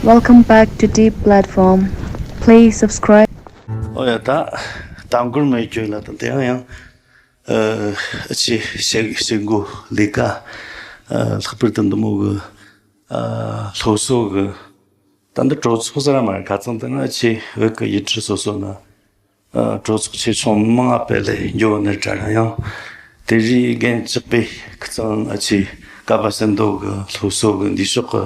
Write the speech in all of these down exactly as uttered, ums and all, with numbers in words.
Welcome back to Deep Platform. Please subscribe. ཨོ་ཡ། ད་ད་མགུར་མེད་རྒྱུ་ལ་ད་དེ་ཡང་ཡང་ཨ་ཅི་བྱེད་བྱེད་འགོ་ལས་ཀ། ཨ་ལྷག་པར་དུ་འདི་མོ་གི་ཨ་སློབ་གསོ་གི། ད་འདི་གྲོས་ཚོགས་ཟེར་མ་རེད། ཁ་ཚང་དེ་ན་ཨ་ཅི་བོད་ཀྱི་ཡུལ་གྲུ་སོ་སོ་ན་ཨ་གྲོས་ཚོགས་ཆེ་ཆུང་མང་ང་སྤེལ་ལས་འགྱོ་ནི་འདྲ་ཡང་། དེ་རིགས་རྒན་གཅིག་པའི་ཁ་ཚང་ཨ་ཅི་ཀ་པ་སེ་འདོ་གི་སློབ་གསོ་གི་འདི་ཕྱོགས་ཀྱི་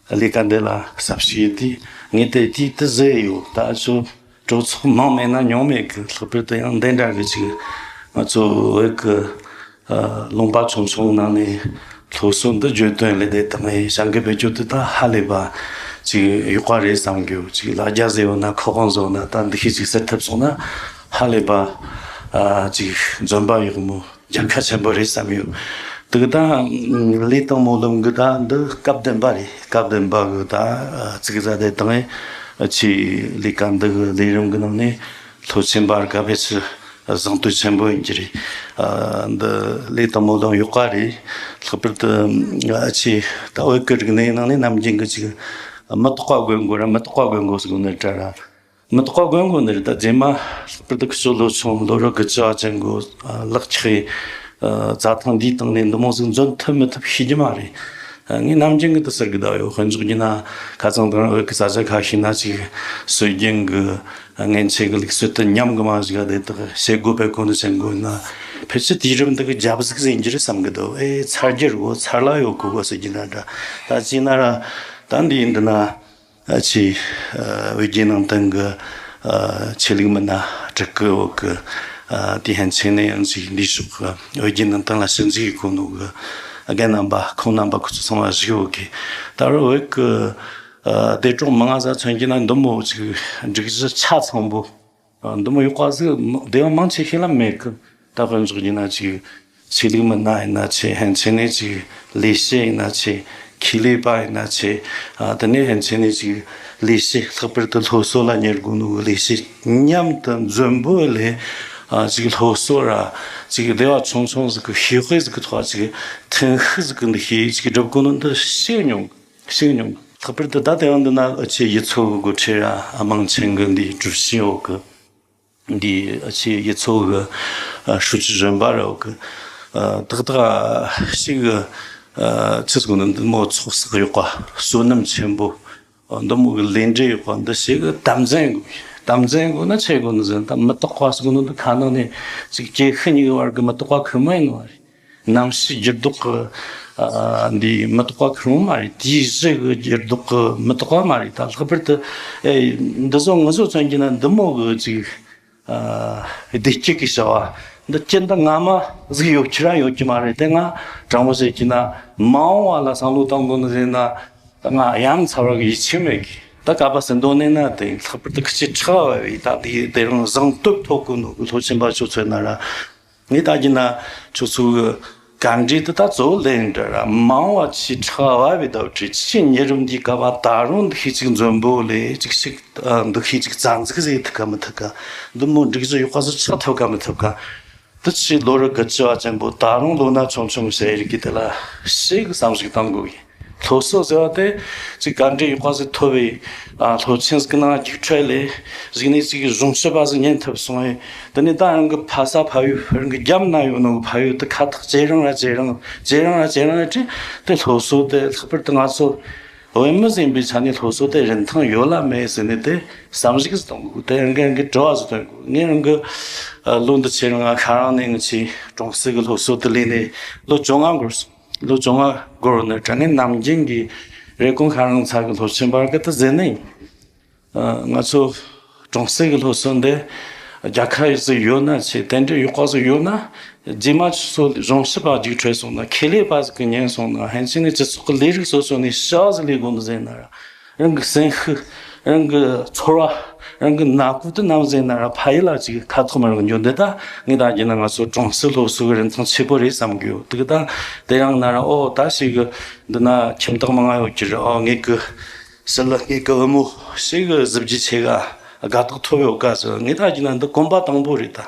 ཨ་ལས་ཀ་འདི་ལ་ཟབ་ཞུགས་ཡིན་དུས། ངས་དེ་དུས་དེ་ཟེར་ཡོད། ད་ཚོ་གྲོས་ཚོགས་མང་མེད་ན་ཉུང་མེད་ཀྱི། ལྷག་པར་དུ་ཡང་འདི་འདྲ་གི་ཅིག་ང་ཚོ་བོད་ཀྱི་ཨ་ལུང་པ་ཆུང་ཆུང་ནང་ནས་སློབ་གསོ་འདི་བརྗོད་དོན་ལས་དེ་དང་ཡང་བྱ་འགུལ་སྤེལ་རྒྱུ་དེ་ད་ཧ་ལས་པ་ཅིག་ཡག་པ་རེད་བསམ་གྱི་ཡོད། ཅིག་ལ་རྒྱ་ཟེར་ཡོད་ན་ཁོ་དབང་བཟོ་ན་ད་འདི་ཤེས་ཅིག་ཟེར་ཐུབ་སོང་ན་ཧ་ལས་པ་ཨ་ཅིག་འཛོམས་པ་ཡག་མོ། རྒྱལ་ཁ་ཆེན་པོ་རེད་བསམ་ཡོད། དེ་གི་ད་ལས་དང་སྨོན་ལམ་གི་ད་འདི་སྐབས་བདུན་པ་རེད། སྐབས་བདུན་པ་གི་ད་ཚིག་ཟ་དེ་དང་ཨེ་ཆེ་ལས་ཀ་འདི་གི་ལས་རིམ་གི་ནང་ནས་སློབ་ཆེན་པ་ག་ཕེ་ཆི་གཟེངས་བསྟོད་ཆེན་པོ་ཡིན་གྱི་རེད། ཨ་འདི་ལས་དང་སྨོན་ལམ་ཡག་པ་རེད། ལྷག་པར་དུ་ཨ་ཆེ་ད་བོད་གི་རིག་གནས་ནང་ནས་ནམ་རྒྱུན་གི་ཅིག་མི་རྟག་པ་དགོས་མཁོ་ར་མི་རྟག་པ་དགོས་མཁོ་ཟེར་གོ་ནི་འདྲ་ར། མི་རྟག་པ་དགོས་མཁོ་ནི་རེད། ད་རྗེས་མ་ལྷག་པར་དུ་ཁི་ཆོ་ལོ་ཆུང་ལོ་རབས་དགུ་བཅུ་བ་ཅན་གོ་ལག་ཆགས་ཡི་རྩྭ་ཐང་འདིའི་སྟེང་ནས་འདི་མོ་ཟིག་འཛོམས་ཐུབ་མི་ཐུབ་ཤེས་རྒྱུ་མ་རེད། ངས་ནམ་རྒྱུན་གི་དུ་ཟེར་གི་ད་ཡོད། དཔེ་འཇོག་རྒྱུ་ན་ཁ་ཚང་དང་བོད་ཀྱི་ས་ཆ་ཁ་ཤས་ན་ཅིག་སྲོལ་རྒྱུན་གི་སྔན་ཆད་གི་ལུགས་སྲོལ་དུ་ཉམས་གི་མ་ཞིག་ག་དེ་དག་བྱེད་སྒོ་སྤེལ་གོ་ནི་ཅན་གོ་ན། ཕལ་ཆེར་དུས་རབས་འདི་གི་རྒྱབ་གཟུགས་ཟིན་གྱི་རེད་བསམ་གི་འདུག་ཨེ་ཚར་རྒྱུ་རེད་གོ། ཚར་ལ་ཡོད་གོ་གོ་ཟེར་གྱི་ན་འདྲ། ད་ཅི་ན་ར་ད་འདི་ཡིན་འདི་ན། ཨ་ཆེ། ཨ་བོད་བརྒྱུད་ནང་བསྟན་གྱི་ཨ་ཆོས་ལུགས་མི་སྣ་དྲུག་གི་འོག་གི་ཨ་དེ་ཧན་ཆེ་ནས་ཡང་ཅིག་འདི་ཕྱོགས་ཀྱི་བོད་བརྒྱུད་ནང་བསྟན་ལ་ཞིབ་འཇུག་གི་གོ་ནོ་གི་རྒན་རྣམ་པ་ཁོང་རྣམ་པ་ཁོ་ཚོ་ཚང་མ་བཞུགས་ཡོད་གི། ད་རུང་བོད་ཀྱི་ཨ་སྡེ་གྲོགས་མང་ང་ས་མཚོན་གྱི་ན་འདི་མོ་ཅིག་སྒྲིག་གཞི་ཆ་ཚང་པོ། འདི་མོ་ཡག་པ་ཟིག་སྡེ་བ་མང་ཆེ་ཤོས་ལ་མེད་གི། ད་དཔེ་འཇོག་རྒྱུ་ན་ཅིག་ཆོས་ལུགས་མི་སྣ་ཡིན་ན་ཆེ། ཧན་ཆེ་ནས་ཅིག་ལས་བྱེད་ཡིན་ན་ཆེ། ཁེ་ལས་པ་ཡིན་ན་ཆེ། ཨ་དེ་ནས་ཧན་ཆེ་ནས་ཅིག་ལས་བྱེད་ལྷག་པར་དུ་སློབ་གསོ་ལ་གཉེར་དགོས་ནོ་གི་ལས་བྱེད་མཉམ་དུ་འཛོམས་པོ་ལས། ཨ་ཅིག་སློབ་གསོ་ར་ཅིག་སྡེ་བ་ཆུང་ཆུང་ཟིག་གི་ཤེས་དཔེ་ཟིག་གི་ཐོག་ཅིག་ཐུན་ཤུགས་ཟིག་གི་འདུ་ཤེས་ཅིག་སྒྲུབ་དགོས་ནོ་འདི་ཤེས་མྱོང་། ཤེས་མྱོང་། ལྷག་པར་དུ་ད་དེ་ཡང་འདི་ན་ཨ་ཆེ་ཡུལ་ཚོ་གི་འགོ་ཁྲིད་ར་དམངས་ཆེན་གི་འདི་གྲུ་བཞི་འོག་གི་འདི་ཨ་ཆེ་ཡུལ་ཚོ་གི་ཨ་ཧྲུའུ་ཅི་གཞོན་པ་ར་འོག་གི་ཨ་ཏག་ཏག་ཞིག་གི་ཨ་ཆི་ཟེར་གོ་ནི་འདི་མོ་ཚོགས་བསགས་ཡག་པ་བསོད་ནམས་ཆེན་པོ་འདི་མོ་གི་ལས་འབྲས་ཡག་པ་འདི་ཞིག་གི་དམ་འཛིན་དགོས། དམ་འཛིན་དགོས་ན་ཆི་དགོས་ནི་ཟེར་ན། ད་མི་རྟག་པ་ཟེར་གོ་ནི་འདི་ཁ་ནང་ནས་ཅིག་སྐྱེ་ཤི་གཉིས་ཀྱི་བར་གི་མི་རྟག་པ་ཁོ་མོ་ཡིན་ནི་བ་རེད། ནམ་ཞིག་འགྱུར་ལྡོག་གི་ཨ་འདི་མི་རྟག་པ་ཁེར་རོ་མ་རེད། དུས་བཞི་གི་འགྱུར་ལྡོག་གི་མི་རྟག་པ་མ་རེད། ད་ལྷག་པར་དུ་ཨེ་འདི་ཚོ་ང་ཚོ་མཚོན་གྱི་ན་འདི་མོ་གི་ཅིག་ཨ་བདེ་སྐྱིད་ཀྱི་བྱ་བ་འདི་ཅི་འདྲ་སྔ་མ་ཟིག་ཡོད་ཁྱེད་རང་ཡོད་ཀྱི་མ་རེད། དེ་ང་དྲང་པོ་བཤད་ཀྱི་ན་མ་འོངས་པ་ལ་བསམ་བློ་གཏོང་དགོས་ནི་ཟེར་ན་ད་ང་ཡ་མཚར་བ་གི་ཡིད་ཆེས་མེད་གི། ད་ཀ་པ་སེ་འདོ་ནས་ན་དེ་ལྷག་པར་དུ་ཁི་ཆེ་ཁྲག་བ་བའི་ད་དེ་དེ་རང་བཟང་སྟོབས་ཐོབ་དགོས་ནོ་གི་སློབ་ཆེན་པ་ཆོ་ཚོད་ན་ར། ངས་ད་གིན་ན་ཁྱོད་ཚོ་གི་ག་འདྲི་དེ་ད་གཙོ་བོ་ལེན་འདྲ་ར་མང་བ་ཆེ་ཁྲག་བ་བའི་ད་བྲིས་ཆེ་ཉེ་རིམ་འདི་ག་བ་ད་རུང་འདུ་ཤེས་ཅིག་འཛོམས་པོ་ལས་ཅིག་ཤིག་འདུ་ཤེས་ཅིག་རྩ་འཛུགས་ཟེར་ཐུབ་ག་མི་ཐུབ་ག། འདི་མོ་འགྲིག་གཞི་ཡག་པ་ཟིག་ཆགས་ཐུབ་ག་མི་ཐུབ་ག། འདི་ཆེ་ལོ་རབས་དགུ་བཅུ་བ་ཅན་པོ་ད་རུང་ལོ་ན་ཆུང་ཆུང་བྱས་རིགས་ཀྱི་དེ་ལ་ཞིག་བསམ་གཞིག་གཏང་དགོས་ཡིན། སློབ་གསོ་ཟེར་བ་དེ་ཅིག་ག་འདྲའི་ཡག་པ་ཟིག་ཐོབ་པའི་ཨ་སློབ་ཆེན་ཟིག་ནང་རྒྱུགས་འཕྲོད་ལས་གཞིགས་ནས་ཅིག་གཞུང་ཞབས་པ་ཟིག་ཉན་ཐུབ་སོང་ངས། དེ་ནས་ད་རང་གི་ཕ་ས་ཕ་ཡུལ་རང་གི་རྒྱབ་ན་ཡོད་ནོ་ཕ་ཡུལ་དེ་ཁ་ཐག་ཇེ་རིང་ར་ཇེ་རིང་ཇེ་རིང་ར་ཇེ་རིང་ར་བྲིས་དེ་སློབ་གསོ་དེ་ལྷག་པར་དུ་ང་ཚོ་བོད་མི་ཟིན་པའི་ཆ་ནས་སློབ་གསོ་དེ་རིན་ཐང་ཡོད་ལ་མེད་ཟེར་ནས་དེ་བསམ་གཞིག་ཟིག་གཏོང་དགོས། དེ་རང་གི་རང་གི་དྲི་བ་ཟིག་གཏོང་དགོས། ངས་རང་གི་ལོ་འདི་ཆེ་རིང་ང་ཁ་རང་ནས་ང་ཆེ་གྲོང་གསེབ་ཀྱི་སློབ་གསོ་དེ་ལས་ནས་ལོ་བཅོ་ལྔ་འགོར་སོང་། ལོ་བཅོ་ལྔ་འགོར་ནས་དྲང་ངེས་ནམ་རྒྱུན་གྱི་རེབ་གོང་ཁ་རང་ཚ་གི་སློབ་ཆེན་པར་གི་དུ་ཟེར་ནས། ཨ་ང་ཚོ་གྲོང་གསེབ་ཀྱི་སློབ་གསོ་འདི་རྒྱལ་ཁ་ཟིག་ཡོད་ན་ཆེ་དེ་འདྲའི་ཡག་པ་ཟིག་ཡོད་ན་རྗེས་མ་ཆུ་ཚོད་གཞུང་ཞབས་པ་རྒྱུགས་འཕྲོད་སོང་ན་ཁེ་ལས་པ་ཟིག་གི་ཉན་སོང་ན་ཕན་ཆད་ནས་སྤྱི་ཚོགས་ཀྱི་ལས་རིགས་སོ་སོ་ནས་ཤ་ཟིག་ལས་དགོས་ནི་ཟེར་ན་ར། རང་གི་སེམས་ཤུགས། རང་གི་ཚོར་བ། རང་གི་ནག་པོ་དེ་ནམ་ཟེར་ན་ར་ཕ་ཡུལ་ལ་ཅིག་ཁ་ཐོག་མ་རང་གི་འཇོན་འདི་ད་ངས་ད་རྒྱུ་ན་ང་ཚོ་གྲོང་གསེབ་སློབ་གསོ་གི་རིན་ཐང་ཆེ་པོ་རེད་བསམ་གི་ཡོད། དེ་གི་ད་དེ་རང་ན་ར་ཨོ་ད་ཞིག་གི་འདི་ན་ཁྱིམ་བདག་མང་ང་ཡོད་ཀྱི་རེད། ཨོ་ངེད་གི་ཞི་ལི་ངེད་གི་བུ་མོ་ཞིག་གི་གཟི་བརྗིད་ཆེ་ག་དགའ་རྟགས་ཐོབ་ཡོད་ག་ཟེར། ངས་ད་རྒྱུ་ན་འདི་གོམ་པ་དང་པོ་རེད། ད་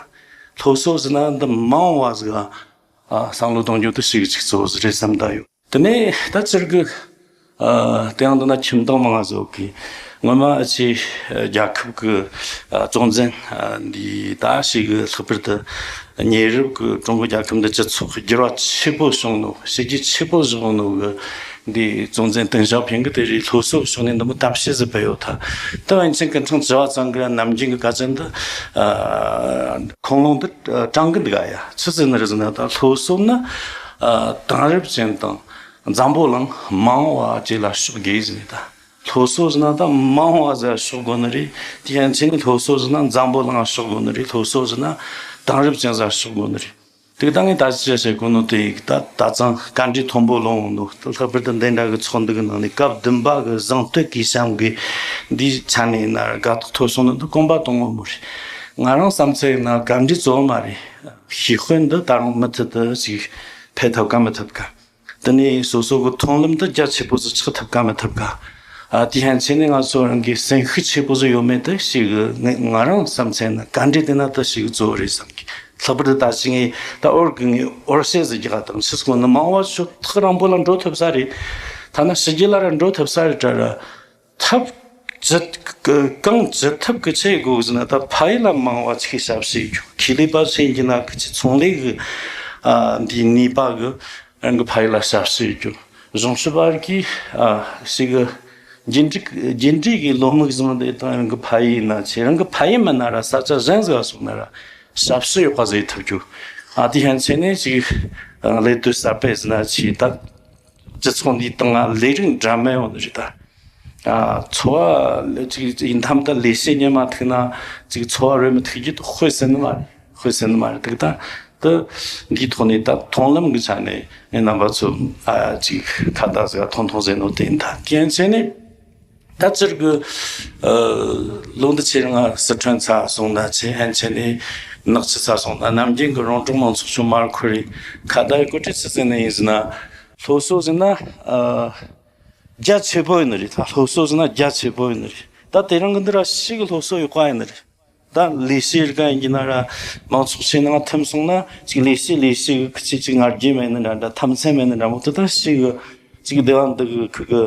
སློབ་གསོ་ཟེར་ན་འདི་མ་འོངས་བ་ཟིག་ག་ཨ་བསམ་བློ་གཏོང་རྒྱུ་དེ་ཞིག་ཅིག་གཙོ་བོ་རེད་བསམ་ད་ཡོད། དེ་ནས་ད་སྤྱིར་གི་ ཨ། དེ་ཡང་འདི་ན་ཁྱིམ་སྟངས་མང་ང་བཟོ་གི། སྔོན་མ་ཨ་ཆེ་རྒྱལ་ཁབ་ཀྱི་ཨ་གཙོ་འཛིན་ཨ་འདི་ད་ཞིག་གི་ལྷག་པར་དུ་ཉེ་རབས་ཀྱི་ཀྲུང་གོ་རྒྱལ་ཁབ་འདི་སྤྱི་ཚོགས་ཀྱི་འགྱུར་བ་ཆེ་པོ་བྱུང་ནོ། བྱས་རྗེས་ཆེ་པོ་བྱུང་ནོ་གི་འདི་གཙོ་འཛིན་ཏེང་ཞའོ་ཕིང་གི་དེ་རིང་སློབ་གསོ་ཕྱོགས་ནས་འདི་མོ་གཏམ་བཤད་ཟིག་ཕུལ་ཡོད་ཐལ། ད་ཨན་ཆེན་གི་ཐེངས་བཅུ་བ་ཙམ་གི་ནམ་རྒྱུན་གི་སྐད་ཆ་འདི་ཨ་ཁུངས་ལུང་འདི་དྲངས་གི་འདུག་ག་ཡ། ཆི་ཟེར་ནི་རེད་ཟེར་ན། ད་སློབ་གསོ་ནི་ཨ་དེང་རབས་ཅན་དང་འཛམ་བུ་གླིང་མ་འོངས་པ་བཅས་ལ་ཕྱོགས་དགོས་ཟེར་ནི། ད་སློབ་གསོ་ཟེར་ན་ད་མ་འོངས་པ་ཟིག་ལ་ཕྱོགས་དགོས་ནི་རེད། དེ་ཡན་ཆད་ནས་སློབ་གསོ་ཟེར་ན་འཛམ་བུ་གླིང་ལ་ཕྱོགས་དགོས་ནི་རེད། སློབ་གསོ་ཟེར་ན་དེང་རབས་ཅན་ཟིག་ལ་ཕྱོགས་དགོས་ནི་རེད། དེ་ད་ངས་ད་ཅི་བཤད་དགོས་ནོ་དེ་ཡིན། ད་ད་ཙང་བཀའ་འདྲི་མཐོན་པོ་ལོང་ནོ། ལྷག་པར་དུ་འདི་འདྲ་གི་ཚོགས་འདུ་གི་ནང་ནས་སྐབས་བདུན་པ་གི་གཟེངས་བསྟོད་ཀྱི་བྱམས་གི་འདིའི་ཆ་ནས་ན་དགའ་རྟགས་ཐོབ་སོང་ནོ་འདི་དགོངས་པ་དང་པོ་མོ་རེད། ང་རང་བསམ་ཚད་ཡིན་ན་བཀའ་འདྲི་གཙོ་བོ་མ་རེད། ཤེས་དཔལ་འདི་ད་རུང་མུ་མཐུད་དུ་ཅིག་འཕེལ་ཐུབ་ག་མི་ཐུབ་ག། དེ་ནས་སོ་སོ་གི་མཐོང་ལམ་དུ་རྒྱ་ཆེ་པོ་ཟིག་ཆགས་ཐུབ་ག་མི་ཐུབ་ག། ཨ། དེ་ཡན་ཆད་ནས་ང་ཚོ་རང་གི་སེམས་ཤུགས་ཆེ་པོ་ཟིག་ཡོད་མེད་དེ་ཞིག་ང་ང་རང་བསམ་ཚད་ན་བཀའ་འདྲི་དེ་ན་དེ་ཞིག་གཙོ་བོ་རེད་བསམ་གི། ལྷག་པར་དུ་ད་ཅི་ངས་ད་འོར་གི་ངས་འོར་བཤད་ཟིག་རྒྱག་ག་དང་ཕྱི་སྐོར་ནི་མང་བ་ཤོག་ཐག་རིང་པོ་ལ་འགྲོ་ཐུབ་ས་རེད། ཐ་ན་ཕྱི་རྒྱལ་ལ་ར་འགྲོ་ཐུབ་ས་རེད་དྲ་ར། ཐབས་ཅི་གང་ཅི་ཐབས་ཀྱིས་ཆི་དགོས་ཟེར་ན། ད་ཕ་ཡུལ་ལ་མང་བ་ཅིག་ཞབས་ཞུ་རྒྱུ། ཁེ་ལས་པ་ཟེར་གྱི་ན་ཁི་ཆི་ཚོང་ལས་ཀྱི་ཨ་འདིའི་ནུས་པ་གིས་རང་གི་ཕ་ཡུལ་ལ་ཞབས་ཞུ་རྒྱུ། གཞུང་ཞབས་པ་གིས་ཨ་ཞིག་གི་རྒྱུན་འགྲིག་རྒྱུན་འགྲིག་གི་བློ་མིག་བཟུང་སྟེ་ད་རང་གི་ཕ་ཡུལ་ན་ཆེ། རང་གི་ཕ་ཡུལ་མིན་ན་ར་ས་ཆ་གཞན་ཟིག་ལ་སོང་ན་ར་ཞབས་ཞུ་ཡག་པ་ཟིག་ཐུབ་རྒྱུ། ཨ་དེ་ཡན་ཆད་ནས་ཅིག་ཨ་ལས་དོན་གསར་སྤེལ་ཟེར་ན་ཆེ། ད་སྤྱི་ཚོགས་འདིའི་སྟེང་ལ་ལས་རིགས་འདྲ་མིན་ཡོད་ནི་རེད་ད། ཨ་འཚོ་བ་ལས་ཅིག་ཡིན་ཐམ་ད་ལས་བྱེད་རྙེད་མ་ཐུབ་ན་ཅིག་འཚོ་བ་རོལ་མི་ཐུབ་རྒྱུ་དེ་དཔེ་སྲིད་ནི་མ་རེད། དཔེ་སྲིད་ནི་མ་རེད། དེ་ད་དེ་འདིའི་ཐོག་ནས་ད་མཐོང་ལམ་གྱི་ཆ་ནས་ངས་རྣམ་པ་ཚོ་ཨ་ཅིག་ཁ་བརྡ་ཟིག་ཐུང་ཐུང་ཟེར་ནོ་དེ་ཡིན། ད་དེ་ཡན་ཆད་ནས་ད་སྤྱིར་གི་ཨ་ལོ་འདི་ཕྱིར་ང་སི་ཁྲོན་ཚ་སོང་ན་ཆེ། ཡན་ཆད་ནས་ནག་ཆུ་ཚ་སོང་ན། ནམ་རྒྱུན་གི་རོང་འབྲོག་མང་ཚོགས་ཚོ་མར་ཁོ་རེ་ཁ་བརྡ་གོ་སྒྲིག་ཆི་ཟེར་ནི་ཡིན་ཟེར་ན། སློབ་གསོ་ཟེར་ན་ཨ་རྒྱ་ཆེ་པོ་ཡིན་ནི་རེད། ད་སློབ་གསོ་ཟེར་ན་རྒྱ་ཆེ་པོ་ཡིན་ནི་རེད། ད་དེ་རིང་གི་འདི་ར་ཞིག་གི་སློབ་གསོ་ཡག་པ་ཡིན་ནི་རེད། ད་ལས་བྱེད་རིགས་ཡིན་གྱི་ན་ར་མང་ཚོགས་ཆེ་ནང་ཐིམ་སོང་ན་ཅིག་ལས་བྱེད་ལས་བྱེད་གི་ཁི་ཆེ་ཅིག་ང་རྒྱལ་མེད་ནི་འདྲ་འདྲ། ཐམས་ཅད་མེད་ནི་འདྲ་མོ། དེ་ད་ཞིག་གི་ཅིག་སྡེ་བ་འདི་གི་ཁུ་གི་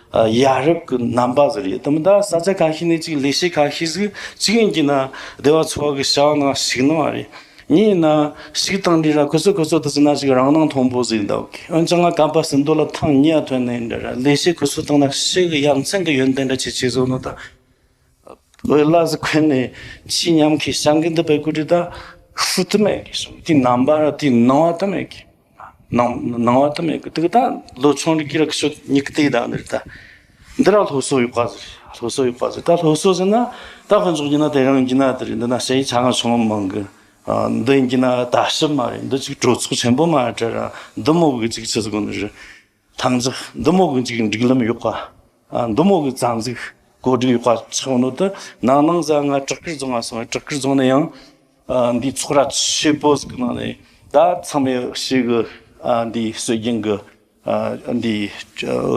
ཡ་རབས་གི་རྣམ་པ་ཟིག་རེད། དེ་མི་ད་ས་ཆ་ཁ་ཤས་ནས་ཅིག་ལས་བྱེད་ཁ་ཤས་ཟིག་ཅིག་ཡིན་གྱི་ན་སྡེ་བ་ཚོ་གི་བྱ་བ་ནང་ཞུགས་ནི་མ་རེད། ངས་ན་ཞུགས་བཏང་དུས་ར་ཁོ་ཚོ་ཁོ་ཚོ་དེ་ཟེར་ན་ཅིག་རང་སྣང་མཐོན་པོ་ཟིག་འདུག་འོན་ཀྱང་ང་རྐང་པ་ཟིན་དོ་ལ་ཐང་གཉིས་ཐོན་ནས་འདྲ་ར། ལས་བྱེད་ཁོ་ཚོ་བཏང་ན་ཞིག་གི་ཡ་མཚན་གི་ཡོན་ཏན་འདྲ་ཆེ་ཆེ་བཟོ་ནོ་ད། བོད་ལ་ཟིག་འཁོན་ནས་ཆེས་ཉམས་མཁས་བྱ་འགུལ་འདི་པའི་སྐུ་དྲི་ད་ཧུ་དུ་མེད་གི་སོང་། དེའི་རྣམ་པ་ར་དེའི་སྣང་བ་དུ་མེད་གི། སྣང་སྣང་བ་དུ་མེད་གི། དེ་གི་ད་ལོ་ཆུང་རིགས་ཀྱི་ར་ཁི་ཤོ་མྱིག་དེ་ད་འདི་རེད་ད། འདི་ར་སློབ་གསོ་ཡག་པ་ཟིག་རེད། སློབ་གསོ་ཡག་པ་ཟིག་ད་སློབ་གསོ་ཟེར་ན་ད་དཔེ་འཇོག་རྒྱུ་ན་དེ་རིང་ཡིན་གྱི་ན་དེ་རེད། འདི་ན་ཞ་ཡི་ཆ་ང་ཆུང་མང་གི། ཨ་འདི་ཡིན་གྱི་ན་ད་ཞིབ་མ་རེད། འདི་ཅིག་གྲོས་ཚོགས་ཆེན་པོ་མ་རེད་དྲ་ར། འདི་མོ་གི་ཅིག་ཆི་ཟིག་གོ་ནི་རེད། ཐང་ཅིག་འདི་མོ་གི་ཅིག་སྒྲིག་ལམ་ཡག་པ། ཨ་འདི་མོ་གི་རྩ་འཛུགས་བཀོད་སྒྲིག་ཡག་པ་ཆགས་ནོ་དེ་ནང་ནང་ཟ་ང་བྲག་དཀར་རྫོང་ང་སོང་། བྲག་དཀར་རྫོང་ནས་ཡང་ཨ་འདི་ཚོགས་ར་ཆེ་པོ་ཟིག་གི་ནང་ནས་ད་ཚང་མས་ཞིག་གི་ཨ་འདི་སྲོལ་རྒྱུན་གི་ཨ་འདི་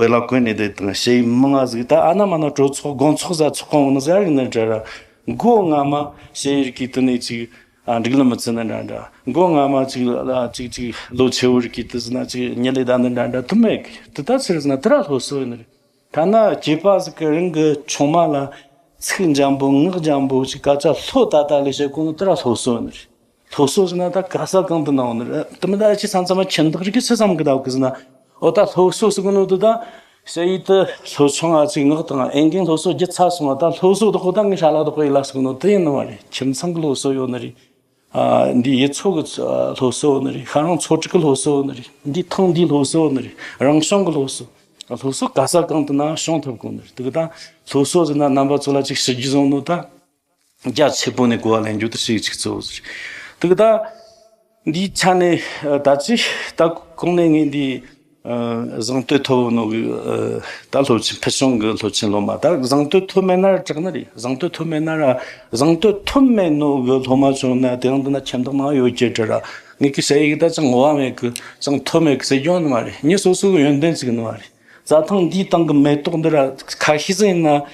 བེ་ལ་ཀོན་ནས་དེ་དང་ཞེ་མི་ང་ཟིག་ད་ཨ་ན་མ་ན་གྲོས་ཚོགས་དགོང་ཚོགས་ཟ་ཚོགས་གང་ནི་ཟ་ཡིན་ན་འདྲ་ར། མགོ་རྔ་མ་ཞེ་ཡིར་གི་དེ་ནས་ཅིག་ཨ་སྒྲིག་ལམ་མི་བརྩི་ན་འདྲ་འདྲ། མགོ་རྔ་མ་ཅིག་ལ་ཅིག་ཅིག་ལོ་ཆེ་བོ་རིགས་ཀྱི་དེ་ཟེར་ན་ཅིག་ཉེ་ལེ་ད་འདི་འདྲ་འདྲ་དུ་མེད་གི། དེ་ད་ཚིར་ཟེར་ན་དེ་ར་སློབ་གསོ་ཡིན་ནི་རེད། ཐ་ན་སྐྱེས་པ་ཟིག་གི་རང་གི་ཆུང་མ་ལ་ཚིག་འཇམ་པོ་ངག་འཇམ་པོ་ཅིག་སྐད་ཆ་ལྷོད་ད་ད་ལས་བྱེད་གོ་ནོ་དེ་ར་སློབ་གསོ་ཡིན་ནི་རེད། སློབ་གསོ་ཟེར་ན་ད་ག་ས་གང་དུ་ན་ཡོད་ནི་རེད། དེ་མི་ད་ཅི་ས་མཚམས་མ་ཁྱིམ་བདག་རིགས་ཀྱི་ཆི་བསམ་གི་ད་གི་ཟེར་ན། འོ་ད་སློབ་གསོ་ཟེར་གི་ནོ་དེ་ད་ཞ་ཡི་དེ་སློབ་ཆུང་ང་ཅིག་ངག་དང་ཨེ་འགན་སློབ་གསོ་བགྱིད་ཚར་སོང་བ། ད་སློབ་གསོ་དེ་ཁོ་ད་ངའི་ཧྲ་ལ་དེ་ཁོ་ཡི་ལ་ཟེར་གི་ནོ་དེ་ཡིན་ནི་མ་རེད། ཁྱིམ་ཚང་གི་སློབ་གསོ་ཡོད་ནི་རེད། ཨ་འདི་ཡུལ་ཚོ་གི་སློབ་གསོ་ཡོད་ནི་རེད། ཁ་རང་ཚོ་ཁྲིག་གི་སློབ་གསོ་ཡོད་ནི་རེད། འདི་ཐང་འདིའི་སློབ་གསོ་ཡོད་ནི་རེད། རང་བྱུང་གི་སློབ་གསོ། སློབ་གསོ་ག་ས་གང་དུ་ན་བྱུང་ཐུབ་གོ་ནི་རེད། དེ་གི་ད་སློབ་གསོ་ཟེར་ན་རྣམ་པ་ཚོ་ལ་ཅིག་ཞིབ་རྒྱས་བཟུང་ནོ་ད། རྒྱ་ཆེ་པོ་ནས་གོ་བ་ལེན་རྒྱུ་དེ་ཞིག་ཅིག་གཙོ་བོ་ཟེར། དེ་གི་ད་འདིའི་ཆ་ནས་ད་ཅི་ད་གོང་ནས་ངས་འདི་ཨ་གཟེངས་བསྟོད་ཐོབ་ནོ་གི་ཨ་ད་སློབ་ཆེན་ཕུལ་བྱུང་གི་སློབ་ཆེན་སློབ་མ། ད་གཟེངས་བསྟོད་ཐོབ་མེད་ན་ར་དྲག་ནི་རེད། གཟེངས་བསྟོད་ཐོབ་མེད་ན་ར། གཟེངས་བསྟོད་ཐོབ་མེད་ནོ་གི་སློབ་མ་བྱུང་ན་དེ་རིང་འདི་ན་ཁྱིམ་བདག་མང་ཡོད་ཀྱི་དྲ་ར། ངས་ཀི་ཞ་ཡི་གི་ད་ཅང་ངོ་བ་མེད་གི་ཅང་ཐོབ་མེད་གི་ཟེར་རྒྱུ་ཡོད་ནི་མ་རེད། མྱི་སོ་སོ་གི་ཡོན་ཏན་ཅིག་ནི་མ་རེད། རྩྭ་ཐང་འདིའི་སྟེང་གི་མེ་ཏོག་འདི་ར་ཁ་ཤས་ཟིག་ཡིན་ན་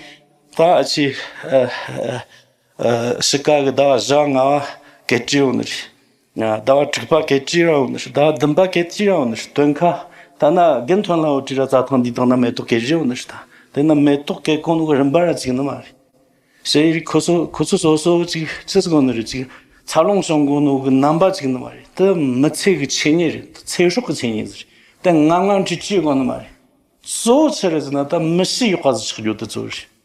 ད་ཨ་ཆི་ཨ་ཨ་ཨ་དཔྱིད་ཀ་གི་ཟླ་བ་བཞི་ལྔ་བ་སྐད་ཅིག་ཡོད་ནི་རེད། ཟླ་བ་དྲུག་པ་སྐད་ཅིག་ར་ཡོད་ནི་རེད། ཟླ་བ་བདུན་པ་སྐད་ཅིག་ར་ཡོད་ནི་རེད། སྟོན་ཁ་ ད་ན་དགེ་ཐོན་ལ་འོ་དྲི་ར་རྩྭ་ཐང་འདི་དང་ན་མེ་ཏོག་སྐྱེ་བཞིན་ཡོད་ནི་རེད་ད། དེ་ན་མེ་ཏོག་སྐྱེ་གོ་ནོ་གི་རིམ་པ་ར་ཅིག་ནི་མ་རེད། ཞེ་ཡིས་ཁོ་ཚོ་ཁོ་ཚོ་སོ་སོ་ཅིག་ཅི་ཟིག་གོ་ནི་རེད། ཅིག་འཚར་ལོངས་བྱུང་གོ་ནོ་གི་རྣམ་པ་ཅིག་ནི་མ་རེད། དེ་མི་ཚེ་གི་ཆོས་ཉིད་རེད། ཚེ་སྲོག་གི་ཆོས་ཉིད་ཟིག་རེད། དེ་ང་ང་འདྲི་ཅི་གོ་ནི་མ་རེད། གཙོ་བོ་ཆི་རེད་ཟེར་ན་ད་མི་གཤིས་ཡག་པ་ཟིག་ཆགས་རྒྱུ་དེ་གཙོ་བོ་རེད།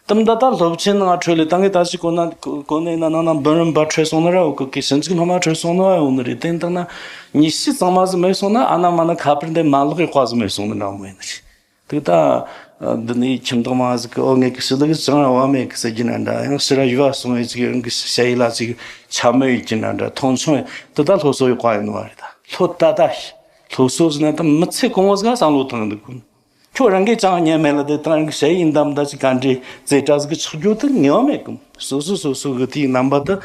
དམ་ད་ད་སློབ་ཆེན་ནང་འཕྲོད་ལས་ད་ངས་ད་ཅི་གོ་ན་གོ་ནས་ན་ནང་ན་འབུམ་རམས་པ་འཕྲོད་སོང་ན་ར་འོ་གི་གི་ཞིབ་འཇུག་སློབ་མ་འཕྲོད་སོང་ན་འོ་ནི་རེད། དེ་ལྟ་ན་ཉི་ཤུ་ཚང་མ་ཟིག་མེད་སོང་ན་ཨ་ན་མ་ན་ཁ་པར་འདི་མ་ལག་ཡག་པ་ཟིག་མེད་སོང་ན་འདྲ་མོ་ཡིན་ནི་རེད། དེ་ད་འདི་ནས་ཁྱིམ་བདག་མ་ཟིག་གི་འོ་ངས་གི་ཞི་ལུ་གི་ཅང་ར་བ་མེད་གི་ཟེར་གྱི་ན་འདྲ། ཡང་ཕྱི་ར་ཡུལ་བ་སོང་ངས་ཅིག་རང་གི་ཞ་ཡི་ལ་ཅིག་འཕྱ་སྨོད་ཡིན་གྱི་ན་འདྲ། མཐོང་ཆུང་ཡིན། དེ་ད་སློབ་གསོ་ཡག་པ་ཡིན་ནི་མ་རེད། ད་སློབ་ད་ད་སློབ་གསོ་ཟེར་ན་ད་མི་ཚེ་གང་བོ་ཟིག་བསམ་བློ་བཏང་འདུག་གོ། ཁྱོད་རང་གིས་ཅང་ཉན་མེད་ལ་དེ་དང་རང་གི་ཞ་ཡི་ཡིན་དམ་ད་ཅིག་ག་འདྲའི་རྩེ་གྲ་ཟིག་གི་ཆགས་རྒྱུ་དེ་ངེས་པ་མེད་གི། སོ་སོ་སོ་སོ་གི་དེའི་རྣམ་པ་དེ་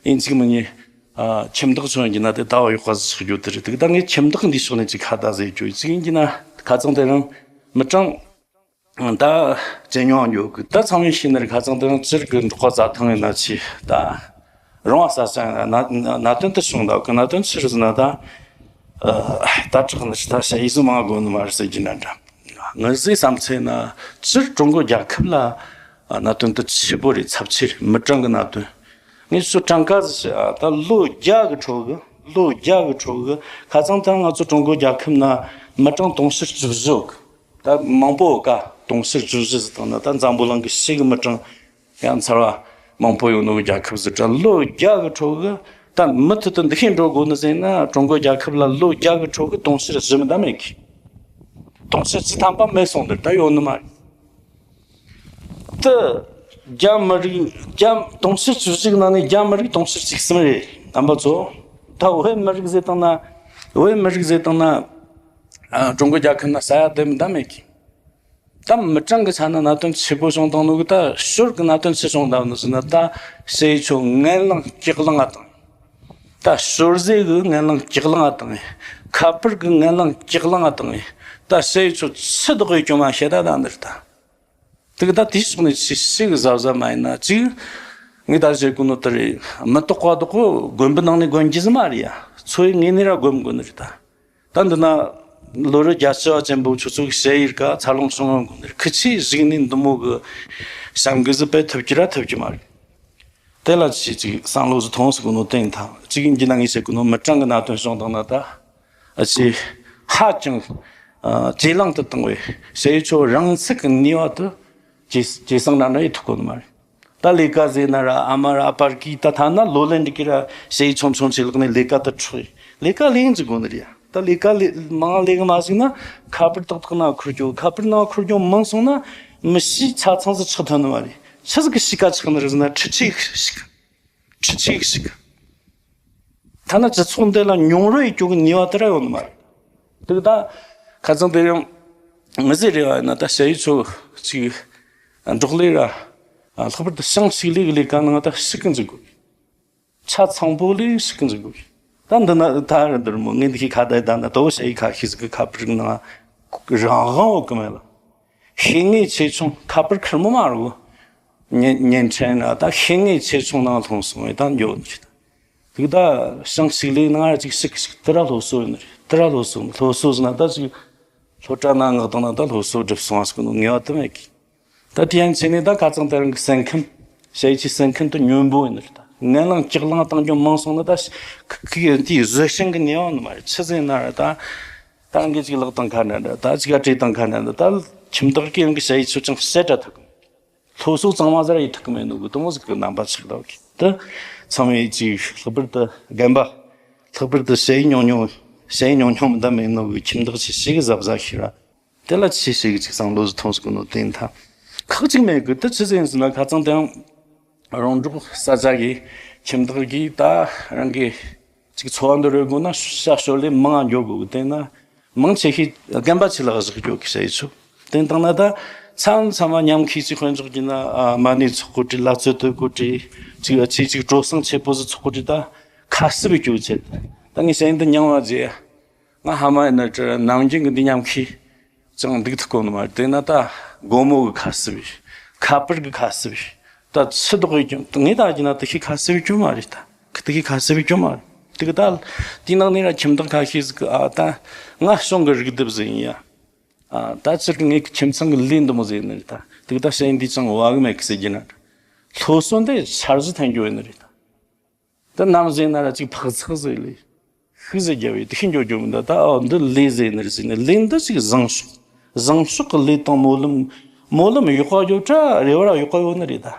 ཡིན་གཅིག་མིན་གཉིས། ཨ། ཁྱིམ་བདག་ཚོ་ཡིན་གྱི་ན་དེ་ལྟ་བ་ཡག་པ་ཟིག་ཆགས་རྒྱུ་དེ་རེད། དེ་ད་ངས་ཁྱིམ་བདག་འདི་ཕྱོགས་ནས་ཅིག་ཁ་བརྡ་ཟིག་ཡེད་རྒྱུ་ཡིན་གཅིག་ཡིན་གྱི་ན་ཁ་ཚང་དེ་རིང་མི་གྲངས་ད་ཇེ་ཉུང་ཡོད་གི། ད་ཚང་མས་ཤེས་ནི་རེད། ཁ་ཚང་དེ་རིང་སྤྱིར་གི་འབྲོག་པ་རྩྭ་ཐང་ཡིན་ན་ཆེ་ད། རོང་བ་ས་ས་ཡིན་ན་ན་གནད་དོན་དེ་བྱུང་འདུག་གི། གནད་དོན་ཆི་རེད་ཟེར་ན་ད། ཨ། ད་དྲག་ནི་ད་ཞ་ཡི་སུ་མང་དགོས་ནི་མ་རེད་ཟེར་གྱི་ན་འདྲ། ངའི་བསམ་ཚུལ་ན་སྤྱིར་ཀྲུང་གོ་རྒྱལ་ཁབ་ལ་གནད་དོན་དེ་ཆེ་པོ་རེད། ཚབས་ཆེ་རེད། མི་གྲངས་ཀྱི་གནད་དོན། ངས་ཚོ་གྲངས་ཀ་ཟིག་བཤད་ཨ། ད་ལོ་བརྒྱ་གི་འཕྲོ་གི། ལོ་བརྒྱ་གི་འཕྲོ་གི་ཁ་ཚང་ད་ང་ཚོ་ཀྲུང་གོ་རྒྱལ་ཁབ་ན་མི་གྲངས་དུང་ཕྱུར་བཅུ་བཞི་གི། ད་མང་པོ་ཀ་དུང་ཕྱུར་བཅུ་བཞི་ཟིག་བཏང་ན་ད་འཛམ་བུ་གླིང་གི་ཕྱེད་གི་མི་གྲངས་ཡང་ཚར་བ་མང་པོ་ཡོད་ནོ་གི་རྒྱལ་ཁབ་ཟིག་རེད། ལོ་བརྒྱ་གི་འཕྲོ་གི་ད་མུ་མཐུད་དུ་འདི་ཤེས་འགྲོ་དགོས་ནི་ཟེར་ན་ཀྲུང་གོ་རྒྱལ་ཁབ་ལ་ལོ་བརྒྱ་གི་འཕྲོ་གི་དུང་ཕྱུར་བཞི་མི་ད་མེད་གི། དུང་ཕྱུར་བཅུ་ཐམ་པ་མེད་སོང་འདིར་ད་ཡོད་ནི་མ་རེད། དེ་རྒྱ་མི་རིགས་རྒྱ་དུང་ཕྱུར་བཅུ་གཅིག་ནང་ནས་རྒྱ་མི་རིགས་དུང་ཕྱུར་གཅིག་གསུམ་རེད། རྣམ་པ་ཚོ། ད་བོད་མི་རིགས་ཟེར་བཏང་ན། བོད་མི་རིགས་ཟེར་བཏང་ན། ཨ། ཀྲུང་གོ་རྒྱལ་ཁབ་ན་ས་ཡ་དེ་མི་འདྲ་མེད་ཀི། ད་མི་གྲངས་ཀྱི་ཆ་ནས་གནད་དོན་ཆེ་པོ་བྱུང་བཏང་ནོ་གི། ད་ཞོར་གི་གནད་དོན་ཆེ་བྱུང་བཏང་ནོ་ཟེར་ན། ད་ཞ་ཡི་ཆོ་ངན་ལང་སྐྱག་ལང་ང་བཏང་། ད་ཞོར་ཟས་གི་ངན་ལང་སྐྱག་ལང་ང་བཏང་། ཁ་པར་གི་ངན་ལང་སྐྱག་ལང་ང་བཏང་། ད་ཞ་ཡི་ཆོ་ཆི་བདག་གི་སྐྱོན་མ་བཤད་ད་ད་འདིར་ད། དེ་གི་ད་དེའི་ཕྱོགས་ནས་ཆི་ཞིག་གཟབ་གཟབ་མ་ཡིན་ན་ཅིག། ངས་ད་བཤད་གོ་ནོ་དེ་རེད། མི་དོག་པ་དོག་གོ་དགོན་པའི་ནང་ནས་དགོན་རྒྱུ་ཟིག་མ་རེད་ཡ། འཚོ་བའི་ངོས་ནས་ར་དགོན་དགོས་ནི་རེད་ད། ད་འདི་ན་ལོ་རེ་རྒྱ་ཆེ་བ་ཅན་པོ་ཆུ་ཚོད་ཞ་ཡི་ར་ཀ་འཚར་ལོངས་བྱུང་ཡོང་དགོས་ནི་རེད། ཁི་ཆི་ཞིག་ནས་འདི་མོ་གི་བྱ་འགུལ་ཟིག་སྤེལ་ཐུབ་ཀྱི་ར་ཐུབ་ཀྱི་མ་རེད། དེ་ལ་ཆི་ཅིག་བསམ་བློ་ཟིག་ཐོངས་ཟེར་གོ་ནོ་བསྟན་ཐལ། གཅིག་ཡིན་གྱི་ན་ངས་བཤད་གོ་ནོ་མི་གྲངས་ཀྱི་གནད་དོན་བྱུང་བཏང་ན་ད། ཨ་ཅེ། ཧ་ཅང་། ཨ། ཇེ་ལང་དུ་བཏང་བས་ཞ་ཡི་ཆོ་རང་ཚུགས་ཀྱི་ནུས་པ་དེ་ཇེ་ཇེ་སང་འདྲ་འདྲ་ཡེད་ཐུབ་གོ་ནི་མ་རེད། ད་ལས་ཀ་ཟེར་ན་ར་ཨ་མ་ར་ཨ་ཕར་གི་ད་ཐ་ན་ལོ་ལོན་འདི་གི་ར་ཞ་ཡི་ཆུང་ཆུང་ཆེ་ལག་ནས་ལས་ཀ་དེ་འཕྲོག་ཡིན། ལས་ཀ་ལས་འཇུག་དགོས་ནི་རེད་ཡ། ད་ལས་ཀ་ལས་མང་ལས་གི་མ་ཞིག་ན་ཁ་པར་ཏག་ཏག་ནང་འཁུར་རྒྱུ། ཁ་པར་ནང་འཁུར་རྒྱུ་མང་སོང་ན་མི་གཤིས་ཆ་ཚང་ཟིག་ཆགས་ཐུབ་ནི་མ་རེད། ཆི་ཟིག་གི་གཤིས་ཀ་ཆགས་ནི་རེད་ཟེར་ན་འཁྲུག་ཆ་གི་གཤིས་ཀ། འཁྲུག་ཆ་གི་གཤིས་ཀ། ཐ་ན་སྤྱི་ཚོགས་འདི་ལ་མྱོང་རོལ་ཡེད་རྒྱུ་གི་ནུས་པ་དེ་ར་ཡོད་ནི་མ་རེད། དེ་གི་ད་ཁ་སང་དེ་རིང་ངི་ཟེར་རེ་བ་ཡིན་ན་ད་ཞ་ཡི་ཆོ་ཅིག་འབྲོག་ལས་ར་ལྷག་པར་དུ་ཞིང་ཕྱུགས་ལས་ཀྱི་ལས་ཀ་ནང་ད་ཞུགས་ཀྱི་འཇུག་དགོས། ཆ་ཚང་པོ་ལས་ཞུགས་ཀྱི་འཇུག་དགོས། ད་འདི་ན་ད་ར་འདིར་མོ་ངས་འདི་ཁའི་ཁ་བརྡ་ད་ན་དོ་ཞ་ཡི་ཁ་ཤས་ཟིག་གི་ཁ་པར་ནང་རང་དབང་འོག་གི་མེད་ལ། ཤེས་ངེས་ཆེ་ཆུང་ཁ་པར་ཁེར་མོ་མ་རུ། བརྙན་བརྙན་འཕྲིན་ན་ད་ཤེས་ངེས་ཆེ་ཆུང་ནང་ལྷུང་སོང་བས་ད་འགྱོ་ནི་རེད། དེ་ད་ཞིང་ཕྱུགས་ལས་ནང་ཅིག་ཞིག་ཞིག་དེ་ར་སློབ་གསོ་ཡིན་ནི་རེད། དེ་ར་སློབ་གསོ་སློབ་གསོ་ཟེར་ན་ད་ཅིག་སློབ་གྲྭ་ནང་མངགས་བཏང་ན་ད་སློབ་གསོ་སྒྲུབ་སོང་བ་ཟེར་གི་ནོ་ངེས་པ་དེ་མེད་གི། ད་དེ་ཡན་ཆད་ནས་ད་ཁ་ཚང་དེ་རང་གི་སེམས་ཁམས། ཞ་ཡི་ཆོའི་སེམས་ཁམས་དེ་སྙོམས་པོ་ཡིན་ནི་རེད་ད། ངན་ལང་སྐྱག་ལང་བཏང་རྒྱུ་མང་སོང་ན་ད་ཁི་ཁི་དེའི་བཟོད་ཤིང་གི་ནུས་པ་ནི་མ་རེད། ཆི་ཟེར་ན་ར་ད། ད་ངས་ཅིག་ལག་བཏང་ཁ་འདྲ་འདྲ་ད་ཅིག་ག་བྲིས་བཏང་ཁ་འདྲ་འདྲ་ད་ཁྱིམ་བདག་གིས་རང་གི་ཞ་ཡི་ཆོ་ཅང་བཤད་གྲ་ཐུབ་གི། སློབ་གསོ་གཙང་མ་ཟིག་ར་ཡེད་ཐུབ་གི་མེད་ནོ་གི་དེ་མོ་ཟིག་གི་རྣམ་པ་ཆགས་འདུག་གི། དེ་ཚང་མས་ཅིག་ལྷག་པར་དུ་རྒན་པ། ལྷག་པར་དུ་ཞ་ཡི་ཉུང་ཉུང་། ཞ་ཡི་ཉུང་ཉུང་མི་འདྲ་མེད་ནོ་གི་ཁྱིམ་བདག་ཆེ་ཞིག་གིས་གཟབ་གཟབ་ཤིག་ར། དེ་ལ་ཆེ་ཞིག་གིས་ཅིག་བསམ་བློ་ཟིག་ཐོངས་ཟེར་གོ་ནོ་བསྟན་ཐལ། ཁག་ཅིག་མེད་གི། དེ་ཆི་ཟིག་ཡིན་ཟེར་ན་ཁ་ཚང་དེའང་རོང་འབྲོག་ས་ཆ་གི་ཁྱིམ་བདག་གིས་ད་རང་གི་ཅིག་འཚོ་བ་འདི་རོལ་དགོས་ན་ཤ་ཞོར་ལས་མང་ང་འགྱོ་དགོས་གི། དེ་ན་མང་ཆེ་ཤོས་རྒན་པ་ཆེ་ལ་བཞག་འགྱོ་གི་ཞ་ཡི་ཆོ། དེ་བཏང་ན་ད་མཚམས་མཚམས་མ་མཉམ་ཁུལ་ཅིག་དཔེ་འཇོག་གི་ན་ཨ་མ་ཎི་ཚོགས་གོ་དྲི། ལག་རྩལ་དོད་གོ་དྲི། ཅིག་ཨ་ཆེ་ཅིག་གྲོ་གསེང་ཆེ་པོ་ཟིག་ཚོགས་གོ་དྲི། ད་ཁ་གསབ་བྱེད་རྒྱུ་ཆེད་ད་ངས་ཞ་ཡི་འདི་མྱང་བ་བརྗེད། ང་ཧ་མ་ཡིན་ན་ནམ་རྒྱུན་གི་འདི་མཉམ་ཁུལ་ཅང་འདུག་ཐུབ་གོ་ནི་མ་རེད། དེ་ན་ད་སྒོར་མོ་གི་ཁ་གསབ་བྱེད། ཁ་པར་གི་ཁ་གསབ་བྱེད། ད་ཆི་ལྡོག་ཡོད་ཀྱང་ངས་ད་གི་ན་དེ་ཤི་ཁ་གསབ་བྱེད་རྒྱུ་མ་རེད་ད། དེ་ཤི་ཁ་གསབ་བྱེད་རྒྱུ་མ་རེད། དེ་གི་ད་དེའི་ནང་ནས་ར་ཁྱིམ་བདག་ཁ་ཤས་ཟིག་གི་ཨ་ད་ང་གཞུང་གི་རིག་སྡེབ་ཟིག་ཡིན་ཡ། ཨ་ད་ཅིག་ངའི་ཁྱིམ་ཚང་གི་ལས་འདི་མོ་ཟིག་ཡིན་ནི་རེད་ད། དེ་གི་ད་ཞེ་འདི་ཅང་བ་གི་མེད་གི་ཟེར་གྱི་ན། སློབ་གསོ་འདི་འཆར་གཞི་འཐེན་རྒྱུ་ཡིན་ནི་རེད་ད། ད་ནམ་ཟིག་ན་ར་ཅིག་འཕག་འཚག་ཟིག་ལས། ཤུགས་ཟིག་རྒྱབ་བས་དེ་ཤི་འགྱོ་རྒྱུ་མི་འདུག་ད་ཨོ་འདི་ལས་ཟིག་ཡིན་ནི་རེད་ཟེར་ནས་ལས་འདི་ཅིག་བཟང་ཕྱོགས། བཟང་ཕྱོགས་གི་ལས་དང་སྨོན་ལམ། སྨོན་ལམ་ཡག་པ་ཡོད་ད་ར་རེ་བ་ར་ཡག་པ་ཡོད་ནི་རེད་ད།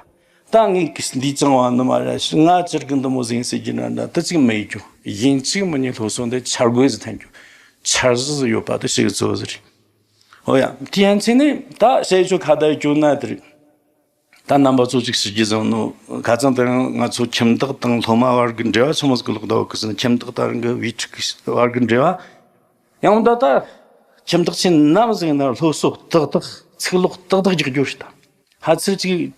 ད་ངས་འདི་ཅང་བ་ནི་མ་ར་ང་ཅིག་གི་འདི་མོ་ཟིག་ཡིན་ཟེར་གྱི་ན་འདྲ་ད་ཅིག་མེད་རྒྱུ། ཡིན་གཅིག་མིན་གཉིས་སློབ་གསོ་འདི་འཆར་འགོད་ཟིག་འཐེན་རྒྱུ། འཆར་གཞི་ཟིག་ཡོད་པ་དེ་ཞིག་གཙོ་བོ་ཟིག་རེད། ཨོ་ཡ། དེ་ཡན་ཆད་ནས་ད་ཞེ་ཆོ་ཁ་བརྡ་བཅོ་ན་དེ་རེད། ད་རྣམ་པ་ཚོ་ཅིག་ཞུ་རྒྱུ་བཟང་ནོ། ཁ་ཚང་དེ་རིང་ང་ཚོ་ཁྱིམ་བདག་དང་སློབ་མ་བར་གྱི་འབྲེལ་བ་ཆི་མོ་ཟིག་ལོག་ད་བ་གི་ཟིན། ཁྱིམ་བདག་དང་རང་གི་བུ་ཕྲུག་གི་བར་གྱི་འབྲེལ་བ། ཡང་ད་ད་ཁྱིམ་བདག་ཆེན་ནམ་ཟིག་ན་སློབ་གསོ་ཏག་ཏག་ཚིག་ལོག་ཏག་ཏག་རྒྱག་རྒྱུ་ཞིག་ད། ཧ་ཚིར་ཅིག་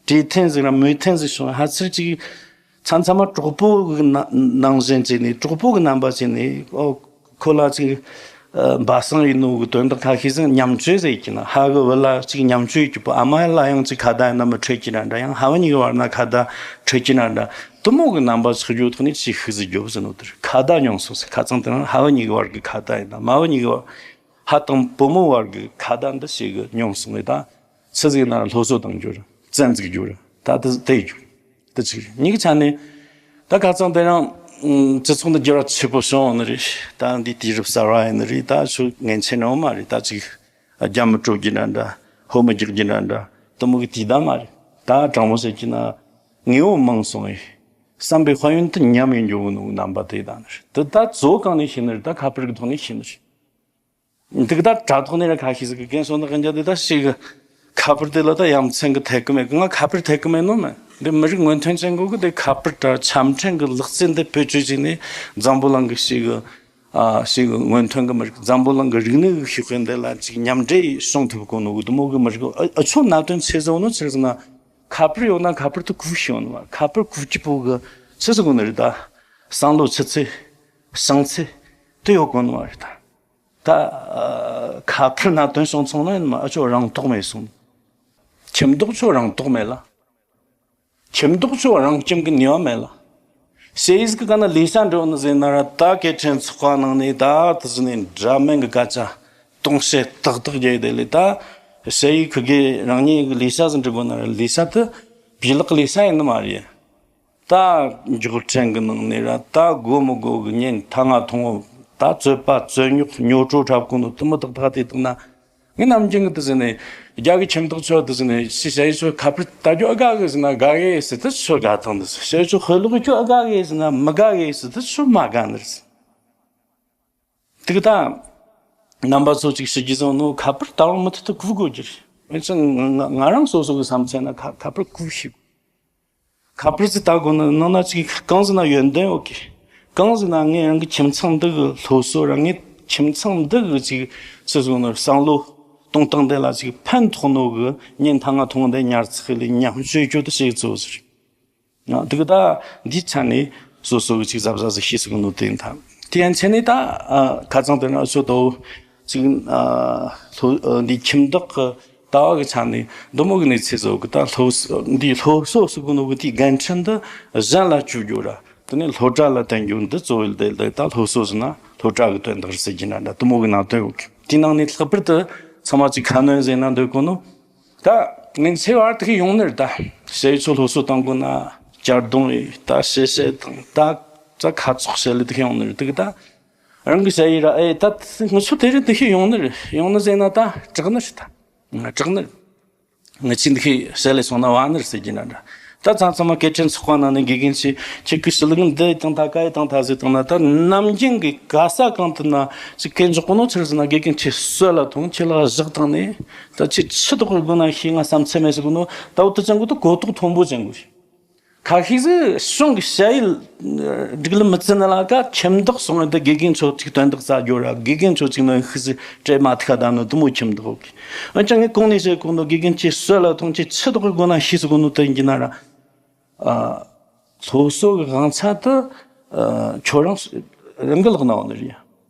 གྲོས་མཐུན་ཟིག་ར་མོས་མཐུན་ཟིག་བྱུང་། ཧ་ཚིར་ཅིག་ཚང་ཚང་མ་གྲོགས་པོ་གི་ནང་ནང་བཞིན་བྱས་ནས་གྲོགས་པོ་གི་རྣམ་པ་བྱས་ནས་ཨོ། ཁོ་ལ་ཅིག་ཨ་སྦ་གསང་ཡིན་ནོ་གི་དོན་དག་ཁ་ཤས་ཟིག་མཉམ་སྤྱོད་ཟེར་གྱི་ན་ཧ་གི་བུ་ལ་ཅིག་མཉམ་སྤྱོད་ཡོད་རྒྱུ་པོ་ཨ་མ་ལ་ཡང་ཅིག་ཁ་བརྡ་ཡིན་ན་མི་འཕྲོད་ཀྱི་ན་འདྲ། ཡང་ཕ་བུ་གཉིས་ཀྱི་བར་ན་ཁ་བརྡ་འཕྲོད་ཀྱི་ན་འདྲ། དེ་མོ་གི་རྣམ་པ་ཆགས་རྒྱུ་ཐོག་ནས་ཅིག་ཤུགས་ཟིག་རྒྱོབ་ཟེར་ནོ་དེར་ཁ་བརྡ་ཉུང་སོང་ཟེར། ཁ་ཚང་དེ་རིང་ཕ་བུ་གཉིས་ཀྱི་བར་གི་ཁ་བརྡ་ཡིན་ན་མ་བུ་གཉིས་ཀྱི་བར་ཕ་དང་བུ་མོ་བར་གི་ཁ་བརྡ་འདི་ཞིག་གི་ཉུང་སོང་ངེ་ད། ཆི་ཟིག་ན་སློབ་གསོ་གཏང་རྒྱུ་རེད། བཙན་འཛུལ་རྒྱུ་རེད། ད་དེ་དེ་རྒྱུ་དེ་ཅིག་རེད། གཉིས་ཀྱི་ཆ་ནས་ད་ཁ་ཚང་དེ་རིང་སྤྱི་ཚོགས་འདི་འགྱུར་བ་ཆེ་པོ་བྱུང་ནི་རེད། ད་འདི་དུས་རབས་གསར་བ་ཡིན་ནི་རེད། ད་ཆོ་ངན་ཆེ་ནོ་མ་རེད། ད་ཅིག་རྒྱ་མི་སྤྲོད་རྒྱུ་འདྲ་འདྲ་ཧོ་མི་རྒྱག་རྒྱུ་འདྲ་འདྲ་དེ་མོ་གི་དུས་ད་མ་རེད། ད་དྲང་མོ་བཤད་ཀྱི་ན་ངེས་པོ་མང་སོང་ངེ་བསམ་པའི་དཔལ་ཡོན་དུ་ཉམས་ཡིན་འགྱོ་གི་ནོ་རྣམ་པ་དེ་ད་ནི་རེད། དེ་ད་གཙོ་གང་ནས་ཤེས་ནི་རེད། ད་ཁ་པར་གི་ཐོག་ནས་ཤེས་ནི་རེད། འདི་གི་ད་དྲ་ཐོག་ནས་ར་ཁ་ཤས་ཟིག་གི་རྒན་སོང་ན་གན་རྒྱ་དེ་ད་ཞིག་གི་ཁ་པར་དེ་ལ་ད་ཡ་མཚན་གི་ཐད་གི་མེད་གི། ང་ཁ་པར་ཐད་གི་མེད་ནོ་མེད། འདི་མི་རིགས་སྔོན་ཐོན་ཅན་གོ་གི་དེ་ཁ་པར་དྲ་འཆམ་ཕྲན་གི་ལག་རྩལ་འདི་བེད་སྤྱོད་བྱས་ནས་འཛམ་བུ་གླིང་གི་ཞིག་གི་ཨ་ཞིག་གི་སྔོན་ཐོན་གི་མི་རིགས་འཛམ་བུ་གླིང་གི་རིག་གནས་གི་ཤེས་དཔལ་འདི་ལ་ཅིག་མཉམ་འདྲེས་བྱུང་ཐུབ་གོ་ནོ་གི་དེ་མོ་གི་མི་རིགས་ཨ་ཨ་ཆོ་གནད་དོན་ཆེ་ཟིག་ནོ་ཆི་ཟིག་ན་ཁ་པར་ཡོད་ན་ཁ་པར་དུ་གུ་ཤེས་ཡོད་ནི་མ། ཁ་པར་གུ་གི་པོ་གི་ཆི་ཟིག་གོ་ནི་རེད། ད་བསམ་བློ་ཆུ་ཚད་བྱང་ཚད་དུ་ཡོད་གོ་ནི་མ་རེད་ད། ད་ཨ་ཁ་པར་ན་དོན་བྱུང་སོང་ན་ཡིན་མ་ཨ་ཆོ་རང་རྟོགས་མེད་སོང་། ཁྱིམ་བདག་ཆོ་རང་རྟོགས་མེད་ལ། ཁྱིམ་བདག་ཆོ་རང་སྐྱོང་གི་ནུས་པ་མེད་ལ། ཤེས་ཡིན་གི་ག་ན་ལས་བྱ་འགྲོ་ནི་ཟེར་ན་ར་ད་སྐད་འཕྲིན་ཚོགས་པ་ནང་ནས་ད་དེ་ཟིན་ནས་འདྲ་མིན་གི་སྐད་ཆ་སྟོང་བཤད་ཏག་ཏག་རྒྱག་དེ་ལས་ད་ཤེས་ཡིན་གི་གི་རང་ཉིད་གི་ལས་བྱ་ཟིན་འགྲོ་དགོས་ན་ར་ལས་བྱ་དེ་བྱིས་ལག་གི་ལས་བྱ་ཡིན་ནི་མ་རེད། ད་མགྱོགས་ཕྲན་གི་ནང་ནས་ར་ད་དགོས་མི་དགོས་གི་ཉིན་ཐ་ང་ཐུང་ངོ་ད་རྩོད་པ་རྩོད་རྙོག་ཉོ་སྤྲོ་འཁྲབ་གོ་ནོ་དུ་མི་དག་ཐག་དེ་དག་ན་ངས་ནམ་རྒྱུན་གི་དུ་ཟིན་ནས་རྒྱ་གི་ཁྱིམ་བདག་ཚོ་དུ་ཟིན་ནས་ཤི་ཤ་ཡི་ཚོ་ཁ་པར་ལྟ་རྒྱུ་ཨ་དགའ་གི་ཟིན་ན་དགའ་གི་ཟེར་དུ་ཚོ་དགའ་ཐང་དུ་ཤ་ཡི་ཚོ་ཧོལ་ལོག་རྒྱུ་ཨ་དགའ་གི་ཟིན་ན་མི་དགའ་གི་ཟེར་དུ་ཚོ་མ་དགའ་ནི་རེད། དེ་གི་ད་རྣམ་པ་ཚོ་ཅིག་ཤི་རྒྱུ་བཟང་ནོ་ཁ་པར་ལྟ་བ་མི་ཐུབ་ཐུབ་གུ་དགོས་རྒྱུ་རེད། འོན་ཀྱང་ང་ང་རང་སོ་སོ་གི་བསམ་ཚད་ན་ཁ་ཁ་པར་གུ་ཤི་དགོས། ཁ་པར་ཟིག་ལྟ་དགོས་ན་ནང་ན་ཅིག་གང་ཟིག་ན་ཡོན་ཏན་ཡོད་གི། གང་ཟིག་ན་ངས་རང་གི་ཁྱིམ་ཚང་འདི་གི་སློབ་གསོ་རང་ངས་ཁྱིམ་ཚང་འདི་གི་ཅིག་ཅི་ཟེར་ནོ་བསམ་བློ་གཏོང་སྟངས་འདི་ལ་ཅིག་ཕན་ཐོགས་ནོ་གི་ཉིན་ཐ་ང་ཐུང་འདི་ཉར་ཚགས་ལས་ཉམས་བཅོས་རྒྱུ་དུ་བྱེད་གཙོ་ཟེར། ང་འདི་གི་ད་འདིའི་ཆ་ནས་སོ་སོ་གི་ཅིག་གཟབ་གཟབ་ཟིག་ཤེས་ཟིག་ནོ་དེ་ཡིན་ད། དེ་ཡན་ཆད་ནས་ད་ཁ་ཚང་དེ་ན་སོ་དོ་ཅིག་སློབ་འདི་ཁྱིམ་བདག་གི་ལྟ་བ་གི་ཆ་ནས་འདི་མོ་གི་གནས་ཚུལ་བཟོ་གི་ད་སློབ་འདི་སློབ་གསོ་ཟེར་གོ་ནོ་གི་དེའི་འགན་འཁྲི་འདི་གཞན་ལ་བཅོལ་རྒྱུ་ར། དེ་ནས་སློབ་གྲྭ་ལ་བསྟན་རྒྱུ་འདི་གཙོ་བོ་ལས་ད་སློབ་གསོ་ཟེར་ན་སློབ་གྲྭ་གི་དོན་དག་རེད་ཟེར་གྱི་ན་འདྲ་དེ་མོ་གི་ནང་དོན་ཡོད་གི། དེའི་ནང་ནས་ལྷག་པར་དུ་ཚང་མ་ཅིག་ཁ་སྣོན་ཟེར་ན་འདོད་གོ་ནོ། ད་ངས་ཚེ་བར་དུ་ཡོང་ནི་རེད་ད། ཞེ་ཡི་ཚོ་སློབ་གསོ་བཏང་དགོས་ན་གྱར་རྡུང་རེད་ད། ཞེ་ཞེ་དང་ད་ཙ་ཁ་ཚོགས་ཞེ་ལི་དུ་ཡོང་ནི་རེད་དུ་གི་ད། རང་གི་ཞེ་ཡི་ར་ཨེ་ད་ངི་ཚོ་དེ་རིང་དུ་ཡོང་ནི་རེད། ཡོང་ནི་ཟེར་ན་ད་དྲག་ནི་རེད་ད། དྲག་ནི་རེད། ངི་ཆི་འདི་ཞེ་ལི་སོང་ན་བ་ནི་རེད་ཟེར་གྱི་ན་འདྲ། ད་ཚང་ཚང་མ་སྐད་འཕྲིན་ཚོགས་པ་ནང་ནས་དགེ་རྒན་ཆེ་ཁྱེད་ཀྱི་ཞི་ལི་ངན་འདི་དང་ད་ག་ཡི་དང་ད་ཟེར་དང་ན་ད་ནམ་རྒྱུན་གི་ག་ས་གང་དུ་ན་ཅིག་སྐད་འཇོག་གོ་ནོ་ཆི་རེད་ཟེར་ན་དགེ་རྒན་ཆེ་སྲོད་ལ་ཐོང་ཁྱེད་ལ་བཞག་བཏང་ནས། ད་ཁྱེད་ཆི་ཐོག་གི་དགོས་ན་ཤེས་ང་བསམ་ཚད་མེད་ཟེར་གོ་ནོ་ད་འུ་ཐུ་ཅང་གོ་ད་གོ་རྟོགས་མཐོན་པོ་ཅན་གོ་ཤེས། ཁ་ཤས་ཟིག་གཞུང་གི་ཞ་ཡི་སྒྲིག་ལམ་མི་བརྩི་ནི་ལ་ཀ་ཁྱིམ་བདག་སོང་ད་དགེ་རྒན་ཚོ་ཅིག་དོན་དག་རྩ་རྒྱོ་ར་དགེ་རྒན་ཚོ་ཅིག་ནོ་ཤི་ཟིག་སྤྲད་མ་ཐུག་ད་ནོ་དུ་མོ་ཁྱིམ་བདག་གི། འོན་ཀྱང་ངས་གོང་ནས་བཤད་གོ་ནོ་དགེ་རྒན་ཁྱེད་སྲོད་ལ་ཐོང་ཁྱེད་ཆི་ཐོག་གི་དགོས་ན་ཤེས་ཟེར་གོ་ནོ་དེ་ཡིན་གྱི་ན་ར། ཨ། སློབ་གསོ་གི་དབང་ཆ་དེ་ཨ། ཁྱོད་རང་རང་གི་ལག་ན་ཡོད་ནི་རེད།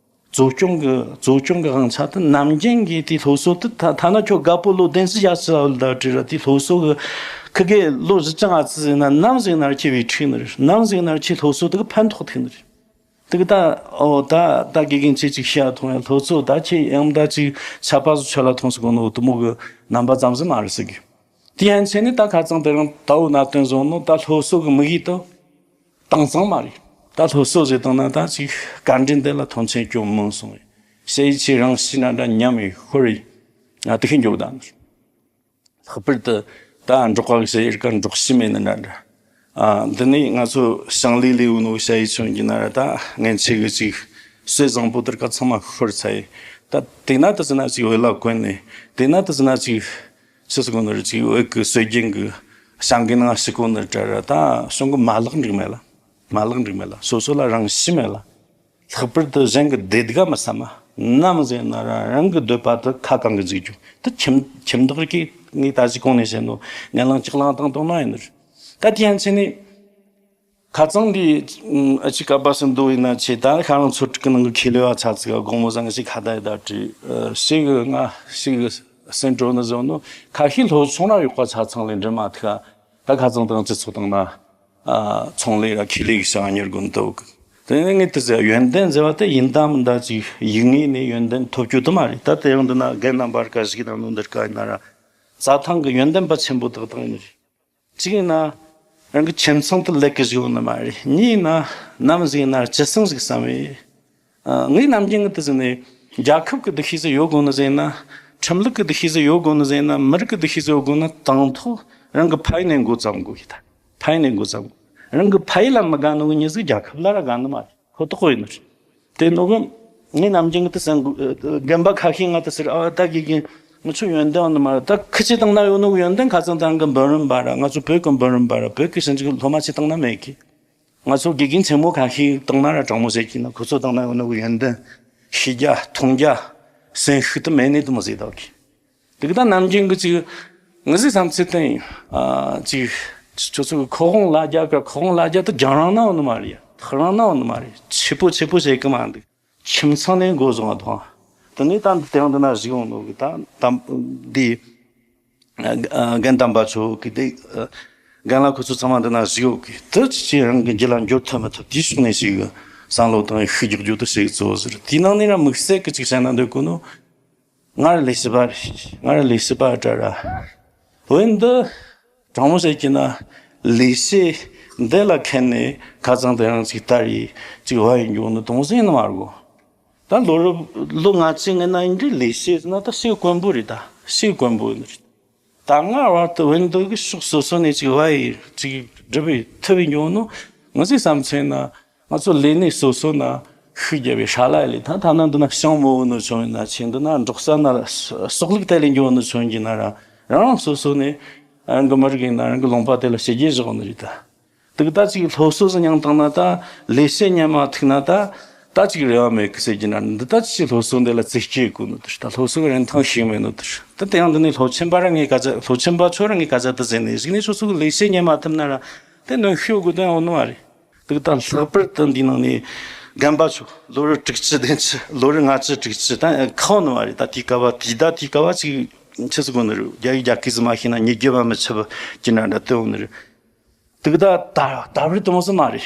འཛུགས་སྐྱོང་གི་འཛུགས་སྐྱོང་གི་དབང་ཆ་དེ་ནམ་རྒྱུན་གྱི་དེ་སློབ་གསོ་དེ་ཐ་ཐ་ན་ཁྱོད་དགའ་པོ་ལོ་བདུན་ཅུ་ཞེ་ལྔ་ལ་བྲིས་ར་དེ་སློབ་གསོ་གི་ཁི་གེ་ལོ་བཞི་ཅང་ཨ་ཙི་ཟིན་ན་ནམ་ཟིན་ན་ར་ཁྱེད་བའི་ཁྲིག་ནི་རེད། ནམ་ཟིན་ན་ར་ཁྱེད་སློབ་གསོ་དེ་གི་ཕན་ཐོགས་ཐུག་ནི་རེད། དེ་གི་ད་ཨོ་ད་ད་དགེ་རྒན་ཁྱེད་ཅིག་ཤེས་ཐོང་ཡ། སློབ་གཙོ་ད་ཁྱེད་ཡང་ད་ཅིག་ཆད་པ་ཟིག་ཆོད་ལ་ཐོང་ཟེར་གོ་ནོ་དེ་མོ་གི་རྣམ་པ་ཙམ་ཟིག་མ་རེད་ཟེར་གི། དེ་ཡན་ཆད་ནི་ད་ཁ་ཚང་དེ་རིང་ད་འོ་ན་སྟོན་བཟོ་ནོ་ད་སློབ་གསོ་གི་དམིགས་ཡུལ་དུ་དྭངས་གཙང་མ་རེད། ད་སློབ་གསོ་ཟེར་བཏང་ན་ད་ཅིག་བཀའ་འདྲི་འདི་ལ་མཐོང་ཆེན་སྐྱོན་མང་སོང་བས། ཞ་ཡི་ཆེ་རང་ཤི་ན་འདྲ་ཉམས་ཡི་ཤོར་ཡི། ང་དེ་ཤི་འཇོག་ད་ནི། ལྷག་པར་དུ་ད་འབྲོག་པ་གི་ཟེར་ཡི་ག་འབྲོག་ཤི་མེད་ནི་འདྲ་འདྲ། ཨ་འདི་ནི་ང་ཚོ་ཞིང་ལས་ལས་འོ་ནོ་ཞ་ཡི་ཆོན་གྱི་ན་ར་ད་ངན་ཆེ་གི་ཅིག་སྲོལ་བཟང་པོ་དེར་ག་ཚང་མ་ཤོར་ཚར་ཡི། ད་དེ་ན་དེ་ཟེར་ན་ཅིག་བོད་ལ་གོན་ནས་དེ་ན་དེ་ཟེར་ན་ཅིག་ཕྱི་སུ་གོ་ནོ་རེ་ཅིག་བོད་ཀྱི་སྲོལ་རྒྱུན་གྱི་བྱ་འགུལ་ནང་ཞུགས་གོ་ནི་དྲ་ར་ད་གཞུང་གི་མ་ལག་འགྲིག་མེད་ལ། མ་ལག་འགྲིག་མེད་ལ། སོ་སོ་ལ་རང་གཤིས་མེད་ལ། ལྷག་པར་དུ་གཞན་གྱི་བདེ་སྡུག་མི་བསམ་མ། ནམ་ཟེར་ན་ར་རང་གི་འདོད་པ་དུ་ཁ་གང་གི་འཇིག་རྒྱུ་དུ་ཁྱིམ་ཁྱིམ་བདག་གིས་ངས་ད་ཅི་གོང་ནས་བཤད་ནོ་ངན་ལང་ལྕགས་ལང་བཏང་བཏང་ན་ཡིན་ནི་རེད། ད་དེ་ཡན་ཆད་ནས་ཁ་ཚང་འདི་ཨ་ཅི་ཀ་པ་སུ་འདུག་ཡིན་ན་ཆེ། ད་ཁ་རང་ཚོ་ཀྲི་ཀི་ནང་གི་ཁེ་ལེ་བ་ཆ་ཚིག་དགོང་མོ་བཟང་ཞིག་ཁ་ད་ཡི་ད་བྲིས་ཞིག་ང་ཞིག་སེམས་སྤྲོ་ནི་བཟོ་ནོ་ཁ་ཤས་ལྷོ་ཆུང་ར་ཡོག་པ་ཆ་ཚང་ལས་འདྲི་མ་ཐུག་ད་ཁ་ཚང་དང་སྤྱི་ཚོགས་དང་ན་ཨ་ཚོང་ལས་ར་ཁེ་ལེ་གི་ཞང་ཉེར་དགོན་འདུག་དེ་ནས་ངས་དེ་ཟེར་ཡོན་ཏན་ཟེར་བ་དེ་ཡིན་དམ་མིན་ད་ཅིག་ཡིག་ངོས་ནས་ཡོན་ཏན་ཐོབ་རྒྱུ་དུ་མ་རེད། ད་དེ་ཡང་འདི་ན་རྒན་རྣམ་པར་དཀར་ཞིག་དང་ནོ་འདིར་དཀའ་ཡིན་ན་ར་རྩྭ་ཐང་གི་ཡོན་ཏན་པ་ཆེན་པོ་དག་དང་ཡིན་རེད། གཅིག་ཡིན་ན་རང་གི་ཁྱིམ་ཚང་དུ་ལེགས་ཀྱི་བཞུགས་ནི་མ་རེད། གཉིས་ཡིན་ན་ནམ་ཟིག་ཡིན་ན་སྤྱི་སེམས་ཟིག་བསམ་བས། ཨ་ངས་ནམ་རྒྱུན་གི་དེ་ཟིག་ནས་རྒྱལ་ཁབ་ཀྱི་འདུ་ཤེས་ཟིག་ཡོད་དགོས་ནི་ཟིག་ཡིན་ན། ཁྲིམས་ལུགས་ཀྱི་འདུ་ཤེས་ཟིག་ཡོད་དགོས་ནི་ཟིག་ཡིན་ན། མི་རིགས་ཀྱི་འདུ་ཤེས་ཟིག་ཡོད་དགོས་ན་དང་ཐོག་རང་གི་ཕ་ཡུལ་ནས་འགོ་བརྩམ་དགོས་ཀྱི་ད། ཕ་ཡུལ་ནས་འགོ་བརྩམ་དགོས། རང་གི་ཕ་ཡུལ་ལ་མི་དགའ་ནོ་གི་མྱི་ཟིག་རྒྱལ་ཁབ་ལ་ར་དགའ་ནི་མ་རེད། ཁོ་ཐག་ཁོ་ཡིན་ནི་རེད། དེ་ནོ་གི་ངས་ནམ་རྒྱུན་གི་དེ་སེམས་རྒན་པ་ཁ་ཤས་ང་དེ་ཟེར། ཨ་ད་དགེ་རྒན་ང་ཚོ་ཡོན་ཏན་ནི་མ་རེད། ད་ཁི་ཆེ་བཏང་ན་ཡོད་ནོ་གི་ཡོན་ཏན་ཁ་ཚང་ད་རང་གི་འབུམ་རམས་པ་ར་ང་ཚོ་བོད་གི་འབུམ་རམས་པ་ར་བོད་གི་ཞིབ་འཇུག་སློབ་མ་ཆེ་བཏང་ན་མེད་གི། ང་ཚོ་དགེ་རྒན་ཆེན་མོ་ཁ་ཤས་བཏང་ན་ར་དྲང་མོ་བཤད་ཀྱི་ན་ཁོ་ཚོ་བཏང་ན་ཡོད་ནོ་གི་ཡོན་ཏན་ཤེས་རྒྱ་མཐོང་རྒྱ་སེམས་ཤུགས་དུ་མེད་ནས་དུ་མ་ཟེར་ད་གི། དེ་གི་ད་ནམ་རྒྱུན་གི་ཅིག་ངི་ཟིག་བསམ་ཚུལ་བསྟན་ཡིན། ཨ་ཅིག་ཁྱོད་ཚོ་གི་ཁོ་ཧོང་ལ་རྒྱ་ག་ཁོ་ཧོང་ལ་རྒྱ་དུ་རྒྱང་རིང་ན་འོ་ནི་མ་རེད། ཐག་རིང་ན་འོ་ནི་མ་རེད། ཆེ་པོ་ཆེ་པོ་བྱེད་གི་མ་འདུག་ཁྱིམ་ཚང་ནས་འགོ་བཟུང་བ་དང་། དེ་ནས་ད་འདི་དེ་རིང་འདི་ན་བཞུགས་འོང་ནོ་གི་ད་དམ་འདི་རྒན་དམ་པ་ཚོ་གི་དེ་རྒན་ལགས་ཁོ་ཚོ་ཚང་མ་འདི་ན་བཞུགས་ཡོད་གི། དེ་ཅི་ཅི་རང་གི་རྒྱུད་ལ་འགྱུར་ཐུབ་མི་ཐུབ་དེའི་ཕྱོགས་ནས་ཞིག་བསམ་བློ་བཏང་ཡི་ཤུགས་རྒྱག་རྒྱུ་དེ་ཞིག་གཙོ་བོ་ཟེར། དེའི་ནང་ནས་ར་དམིགས་བསལ་གི་ཅིག་བཤད་ན་འདོད་གོ་ནོ། ང་ར་ལས་བྱེད་པ་རེད། ང་ར་ལས་བྱེད་པ་འདྲ་ར། འོན་ཏེ་དྲང་མོ་བཤད་ཀྱི་ན་ལས་བྱེད་འདི་ལ་ཁེན་ནས་ཁ་ཚང་དེ་རང་ཅིག་ལྟ་རེ་ཅིག་བ་ཡིན་འགྱོ་ནི་དོང་ཟིན་ནི་མ་རེད་གོ། ད་ལོ་རབས་ལོ་ལྔ་བཅུ་ངན་ན་ཡིན་གྱི་ལས་བྱེད་ན་ད་ཤེས་དཀོན་པོ་རེད། ད་ཤེས་དཀོན་པོ་ཡིན་རེད། ད་སྔར་བར་དུ་འོན་ཏེ་གི་ཕྱོགས་སོ་སོ་ནས་ཅིག་བ་ཡི་ཅིག་སྒྲུབ་པའི་ཐུབ་པའི་འགྱོ་ནོ་ང་ཚོའི་བསམ་ཚུལ་ན། ང་ཚོ་ལས་གནས་སོ་སོ་ན་ཤུགས་རྒྱབ་པའི་ཧྲ་ལ་ཡི་ལས་ཐ་ཐ་ན་འདི་ན་ཤང་མོ་བོ་ནོ་ཆུང་ཡིན་ན་ཆེ། འདི་ན་འབྲོག་ས་ན་སོག་ལུག་དེ་ལས་འགྱོ་ནོ་ཆུང་གི་ན་ར་རང་རང་སོ་སོ་ནས་རང་གི་མི་རིགས་ཡིན་ན་རང་གི་ལུང་པ་དེ་ལ་ཞི་རྒྱས་བཞག་ནི་རེད་ད། དུག་ད་ཅིག་སློབ་གསོ་ཟིག་མྱངས་བཏང་ན་ད་ལས་བྱེད་ཉན་མ་ཐུག་ན་ད་ད་ཅིག་རེ་བ་མེད་གི་ཟེར་གྱི་ན་འདི་ད་ཅིག་སློབ་གསོ་འདི་ལ་རྩིས་སྤྲོད་དགོས་ནོ་དེ་ད་སློབ་གསོ་གི་རིན་ཐང་ཤེས་མེད་ནོ་དེ་ད་དེ་ཡང་འདི་ནས་སློབ་ཆེན་པ་ར་ངས་ག་ཚ་སློབ་ཆེན་པ་ཚོ་ར་ངས་ག་ཚ་དུ་ཟེར་ནས་གཞིགས་ནས་སོ་སོ་གི་ལས་བྱེད་ཉན་མ་ཐུབ་ན་ར་དེ་ནོ་ཤེས་དགོས་དོན་ཡོད་ནི་མ་རེད། དུག་ད་ལྷག་པར་དུ་འདི་ནང་ནས་རྒན་པ་ཚོ་ལོ་རེ་དྲུག་ཅུ་བདུན་ཅུ་ལོ་རེ་ལྔ་བཅུ་དྲུག་ཅུ་ད་ཁག་ནི་མ་རེད། ད་དེའི་སྐབས་བ་དེའི་ད་དེའི་སྐབས་བ་ཅིག་ཆི་ཟིག་གོ་ནི་རེད། རྒྱ་ཡིག་རྒྱ་སྐད་ཟིག་མ་ཤེས་ན་ཉེ་རྒྱུ་བ་མི་ཆི་བ་ཅི་འདྲ་འདྲ་དེ་འོང་ནི་རེད། དུག་ད་ད་ད་བར་དུ་མོ་ཟིག་མ་རེད།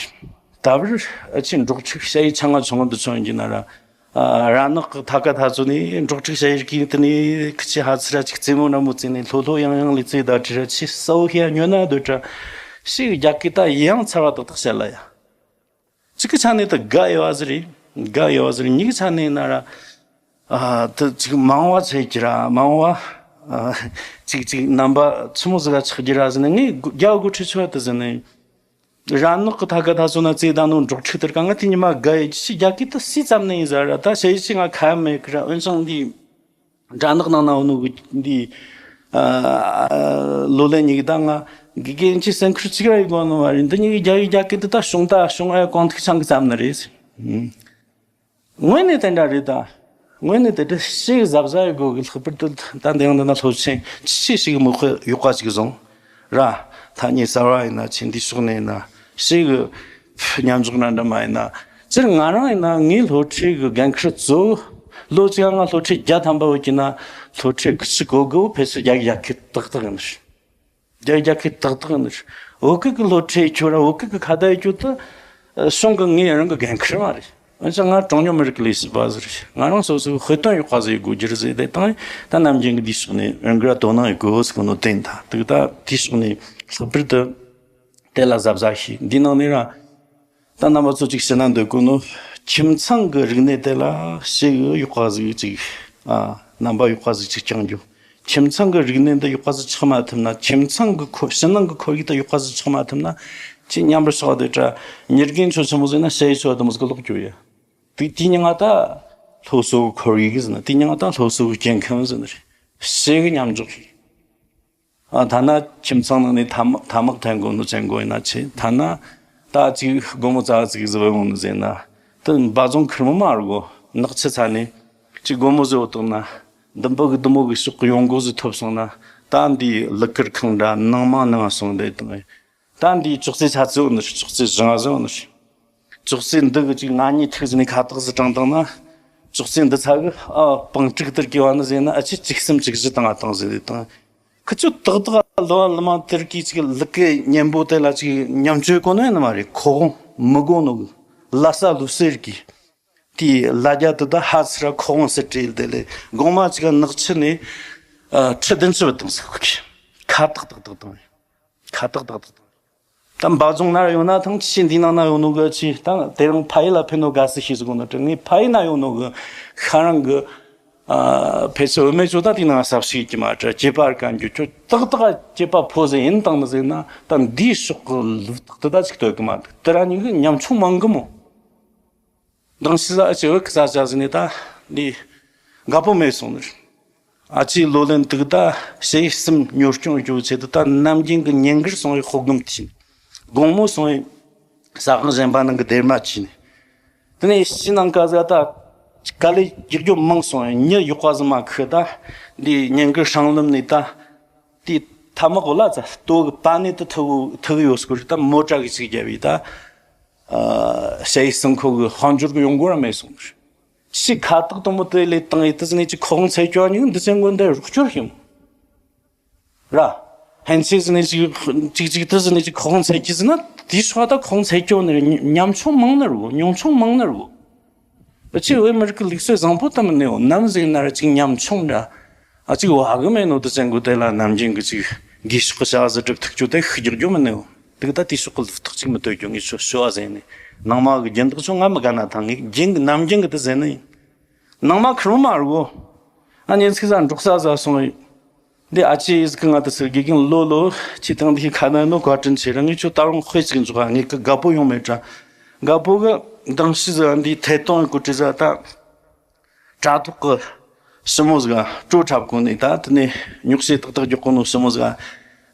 ད་བར་ཨ་ཆེ་འབྲོག་ཕྲུག་ཞ་ཡི་ཆ་ང་ཆུང་དུ་ཆུང་ཡིན་གྱི་ན་ར། ཨ་ར་ནག་གི་ཐ་ཀ་ཐ་ཚོ་ནི་འབྲོག་ཕྲུག་ཞ་ཡི་གི་དེ་ནི་ཁི་ཆི་ཧ་ཚི་ར་ཅིག་རྩེད་མོ་ར་མོ་རྩེ་ནི་ལྷོ་ལྷོ་ཡང་ཡང་ལི་རྩེ་ད་དྲི་ར་ཆི་ས་བོ་ཧི་ཡ་ཉོ་ན་སྡོད་དྲ་ཤི་གི་རྒྱ་སྐད་ད་ཡང་ཚར་བ་ཏག་ཏག་བཤད་ལ་ཡ། ཅིག་གི་ཆ་ནས་ད་དགའ་ཡོད་བ་ཟི་རེད། དགའ་ཡོད་བ་ཟི་རེད། མྱིག་ཆ་ནས་ན་ར། ཨ་ད་ཅིག་མང་བ་ཚད་ཀྱི་ར་མང་བ། ཨ་ཅིག་ཅིག་རྣམ་པ་ཆི་མོ་ཟི་ར་ཆགས་ཀྱི་ར་ཟི་ནས་ངས་རྒྱ་དགོ་ཁྲི་ཆོ་ད་ཟི་ནས། ར་ནག་གི་ཐ་ཀ་ཐ་ཚོ་ན་རྩེ་ད་ནོ་འབྲོག་ཕྲུག་དེར་ག་ང་དེ་ཉི་མ་དགའ་ཡི་ཅི་རྒྱ་སྐད་ད་སི་ཙམ་ནས་ཡིན་ཟ་ར་ད་ཞ་ཡི་ཅི་ང་ཁ་མེད་ཀི་ར། འོན་ཀྱང་འདི་ར་ནག་ནང་ན་འོ་ནོ་གི་འདི་ཨ་ལོ་ལེ་ཉིག་ད་ང་དགེ་རྒན་ཅི་སེམས་ཁུར་ཅིག་ར་ཡི་གོ་ནོ་བ་རེད། འདི་ཉིག་རྒྱ་ཡི་རྒྱ་སྐད་དེ་ད་བྱུང་ད་བྱུང་ཨ་གོང་ཐིག་ཆང་གི་ཙམ་ནི་རེད། ངོས་ནས་དེ་འདྲ་རེད་ད། ངོས་ནས་དེ་འདྲ་ཞིག་གཟབ་གཟབ་ཡོད་དགོས་གི། ལྷག་པར་དུ་ད་འདི་ཡང་འདི་ན་སློབ་ཆེན་ཆི་ཆི་ཞིག་གི་མི་དཔེ་ཡོད་པ་ཅིག་བཟུང་ར། ཐ་སྙད་གསར་བ་ཡིན་ན་ཆེ་འདི་ཕྱོགས་ནས་ཡིན་ན་ཞིག་གི་མཉམ་འཇོག་ན་འདྲ་མ་ཡིན་ན། སྤྱིར་ང་རང་ཡིན་ན་ངའི་སློབ་ཁྲིད་གི་འགན་ཁུར་གཙོ་བོ་ལོ་གཅིག་ང་སློབ་ཁྲིད་བརྒྱ་ཐམ་པ་ཡོད་ཀྱི་ན་སློབ་ཁྲིད་གི་ཆི་གོ་གི་བོ་ཕལ་ཆེར་རྒྱ་གི་རྒྱ་སྐད་ཏག་ཏག་ཡིན་ནི། རྒྱ་རྒྱ་སྐད་ཏག་ཏག་ནི། བོད་སྐད་ཀྱི་སློབ་ཁྲིད་ཁྱོད་ར་བོད་སྐད་ཀྱི་ཁ་བརྡ་ཡི་ཁྱོད་དུ་ གཞུང་གི་ངས་རང་གི་འགན་འཁུར་བ་རེད། འོན་ཀྱང་ང་གྲངས་ཉུང་མི་རིགས་ཀྱི་ལས་བྱེད་པ་ཟིག་རེད། ང་རང་སོ་སོའི་དཔེ་སྟོན་ཡག་པ་ཟིག་དགོས་རྒྱུ་རེད་ཟེར་དེ་དང་། ད་ནམ་རྒྱུན་གྱི་འདིའི་ཕྱོགས་ནས་རང་གིས་དོ་སྣང་ཡོད་དགོས་ཟེར་གོ་ནོ་བསྟན། ད་དེ་གི་ད་དེའི་ཕྱོགས་ནས་ལྷག་པར་དུ་དེ་ལ་གཟབ་གཟབ་བྱོས། འདིའི་ནང་ནས་ར་ད་རྣམ་པ་ཚོ་ཅིག་ཕྱི་ན་འདོད་གོ་ནོ། ཁྱིམ་ཚང་གི་རིག་གནས་དེ་ལ་ཞེ་གི་ཡག་པ་ཟིག་ཅིག་ཨ་རྣམ་པ་ཡག་པ་ཟིག་ཅིག་བསྐྱང་རྒྱུ། ཁྱིམ་ཚང་གི་རིག་གནས་འདི་ཡག་པ་ཟིག་ཆགས་མ་ཐུབ་ན། ཁྱིམ་ཚང་གི་ཁོར་ཕྱི་ནང་གི་ཁོར་ཡུག་དེ་ཡག་པ་ཟིག་ཆགས་མ་ཐུབ་ན། ཅིག་ཉམས་རུ་ཆགས་དེ་འདྲ། ཉེར་དགུའི་ཆོ་ཆི་མོ་ཟེར་ན་ཞེ་ཡི་ཆོ་དེ་མོ་ཟིག་ལོག་རྒྱུ་ཡ། དེ་དེའི་མྱིང་ང་ད་སློབ་གསོ་གི་ཁོར་ཡུག་ཟེར་ན། དེའི་མྱིང་ང་ད་སློབ་གསོ་གི་སྐྱེ་ཁམས་ཟེར་ན་རེད། ཞེ་གི་མཉམ་འཇོག་བྱོས། ཨ་ཐ་ན་ཁྱིམ་ཚང་ནང་ནས་ཐ་མག་ཐ་མག་འཐེན་གོ་ནོ་བཙན་གོ་ཡིན་ན་ཆེ། ཐ་ན་ད་ཅིག་སྒོར་མོ་ཙག་ཙིག་ཟིག་ཡོང་ནོ་ཟེར་ན། དེ་འབའ་རྫོང་ཁེར་མོ་མ་རེད་གོ། ནག་ཆུ་ཚ་ནས་ཅིག་སྒོར་མོ་ཟིག་ཡོད་དང་ན། འདི་འབུ་གི་འདི་མོ་གི་ཕྱོགས་གི་ཡོང་སྒོ་ཟིག་ཐོབ་སོང་ན། ད་འདི་ལུག་དཀར་ཁང་འདྲ་ནང་མ་ནང་སོང་བསྡད་དང་། ད་འདི་ཅོག་ཙེ་ཆ་ཙིག་ཡོད་ནི་རེད། ཅོག་ཙེ་བཞི་ང་ཟིག་ཡོད་ནི་རེད། ཅོག་ཙེ་འདི་གི་ཅིག་ང་གཉིས་ཐུག་ཟིན་ནས་ཁ་བཏགས་ཟིག་དྲངས་བཏང་ན། ཅོག་ཙེ་འདི་ཚ་གི་ཨ་པང་དཀྲུག་དེར་གི་བ་ནི་ཟེར་ན། ཨ་ཆི་གཅིག་གསུམ་གཅིག་བཞི་བཏང་ང་བཏང་ཟེར་དེ་དང་། ཁི་ཆོ་ཏག་ཏག་ལོ་ལ་མ་དེར་གི་ཅིག་ལུག་གི་གཉེན་པོ་དེ་ལ་ཅིག་མཉམ་སྤྱོད་གོ་ནོ་ཡིན་ནི་མ་རེད། ཁོ་དབང་མི་གོ་ནོ་གི་ལ་ས་ལུ་སེར་གི་དེའི་ལ་རྒྱ་དེ་ད་ཧ་ཚིར་ཁོ་དབང་སེར་བྲིས་དེ་ལས་དགོང་མ་ཅིག་ནག་ཆུ་ནས་ཨ་ཁྲི་བདུན་ཅུ་བཏང་ཟེར་གོ་གི། ཁ་བཏགས་བཏགས་བཏང་། ཁ་བཏགས་བཏགས་བཏགས་བཏང་། ད་འབའ་རྫོང་ན་ཡོད་ན་ཐང་ཆེ། འདི་ནང་ན་ཡོད་ནོ་གི་ཆི། ད་དེ་རིང་ཕ་ཡུལ་ལ་ཕེབས་ནོ་དགའ་བསུ་ཞུས་ཟེར་གོ་ནོ་དྲ། ངས་ཕ་ཡུལ་ན་ཡོད་ནོ་གི་ཤ་རང་གི་ཨ་ཕལ་ཆེར་བུད་མེད་ཚོ་ད་དེ་ནང་ས་ཞིག་གི་མ་དྲ་སྐྱེས་པ་ར་གན་རྒྱུ་ཁྱོད་ཏག་ཏག་སྐྱེས་པ་ཕོ་ཟིག་ཡིན་བཏང་ནི་ཟེར་ན། ད་འདིའི་ཕྱོགས་གི་ལུགས་ཐག་དེ་ད་ཅིག་ལྟོས་གི་མ་འདུག་དེ་ར་གཉིས་གི་ཉམ་ཆུང་མང་གི་མོ། མདང་ཕྱི་ཟ་ཨ་ཅེ་བོད་ཀྱི་ས་ཆ་ཟིན་ནས་ད་འདི་དགའ་པོ་མེད་སོང་ནི་རེད། ཨ་ཅེའི་ལོ་ལོན་དུག་ད་ཞེ་གསུམ་གཉོར་སྐྱོང་རྒྱུ་ཆེད་དུ་ད་ནམ་རྒྱུན་གྱི་ཉིན་དཀར་སོང་བའི་ཧོ་སྒོམ་དེ་བྱས། དགོང་མོ་སོང་བའི་ས་གང་གཞན་པ་ནང་གི་སྡེར་མ་བྱས་ནས། དེ་ནས་ཕྱི་ནང་ཀ་ཟ་ད་དཀའ་ལས་རྒྱག་རྒྱུ་མང་སོང་བའི་མྱི་ཡག་པ་ཟིག་མ་ཁུ་ད་འདི་ཉིན་དཀར་སྲང་ལམ་ནས་ད་དེ་ཐ་མག་གོ་ལ་ཙ་ལྟོ་གི་པ་ནས་དུ་ཐུག་ཐུག་ཡོད་སྐོར་ད་མོ་ཊ་གི་ཅིག་རྒྱབ་བས་ད། ཨ་ཞེ་ཡི་སང་ཁོ་གི་དཔལ་འབྱོར་གི་ཡོང་སྒོ་ར་མེད་སོང་། ཕྱི་ཁ་བཏགས་དུ་མོ་དེ་ལས་བཏང་ཡི་དེ་ཟིན་ནས་ཅིག་ཁོག་འཚལ་སྐྱོ་ཉིན་འདི་ཚེ་མགོན་དེ་རོགས་སྐྱོར་ཞིམ་ར། ཧན་ཆེ་ཟིན་ནས་ཅིག་ཅིག་ཅིག་དེ་ཟིན་ནས་ཅིག་ཁོག་འཚལ་གྱི་ཟིན་ན་དེའི་སྲོག་ད་ཁོག་འཚལ་སྐྱོ་ནི་ཉམ་ཆུང་མང་ནི་རུ་ཉུང་ཆུང་མང་ནི་རུ། ཨ་ཅེ་བོད་མི་རིགས་ཀྱི་ལུགས་སྲོལ་བཟང་པོ་དམ་ནེའོ་ནམ་ཟིག་ན་ར་ཅིག་ཉམ་ཆུང་འདྲ། ཨ་ཅིག་བ་གི་མེད་ནོ་དུ་བཙན་གོ་དེ་ལ་ནམ་རྒྱུན་གི་ཅིག་དགེ་ཕྱོགས་ཀྱི་བྱ་བ་ཟིག་སྒྲུབ་ཐུབ་རྒྱུ་དེ་ཤི་རྒྱག་རྒྱུ་མིན་ནེའོ། དུག་ད་དེ་ཕྱོགས་ཀྱི་ལུགས་ཐག་ཅིག་མི་གཏོད་རྒྱུ་ངས་ཆོ་ཤོ་བ་ཟེར་ནས། ནང་མ་གི་རྒྱུན་དག་ཆོ་ང་མི་དགའ་ན་ཐང་ངས་རྒྱུན་གི་ནམ་རྒྱུན་གི་དུ་ཟེར་ནི་ཡིན། ནང་མ་ཁེར་མོ་མ་རུ་གོ། ཨ་ཉིན་ཚིག་ཟ་འབྲོག་ས་ཟ་སོང་ཡིན། འདི་ཨ་ཅེ་ཡིས་གི་ང་དུ་ཟེར་དགེ་རྒན་ལོ་ལོ་ཁྱེད་དང་འདི་ཁ་ན་ནོ་བཀའ་དྲིན་ཆེ་ར། ངས་ཁྱོད་ད་རུང་དཔེ་ཅིག་འཇོག་ཨ། ངས་གི་དགའ་པོ་ཡོང་མེད་དྲ། དགའ་པོ་གི་མདང་ཕྱི་ཟ་འདི་ཐད་གཏོང་གི་གོ་ཁྲི་ཟ་ད་དྲ་ཐོག་གི་ཞི་མོ་ཟིག་སྤྲོ་འཁྲབ་གོ་ནས་ད་དེ་ནས་ཉོག་བཤད་ཏག་ཏག་རྒྱག་གོ་ནོ་ཞི་མོ་ཟིག་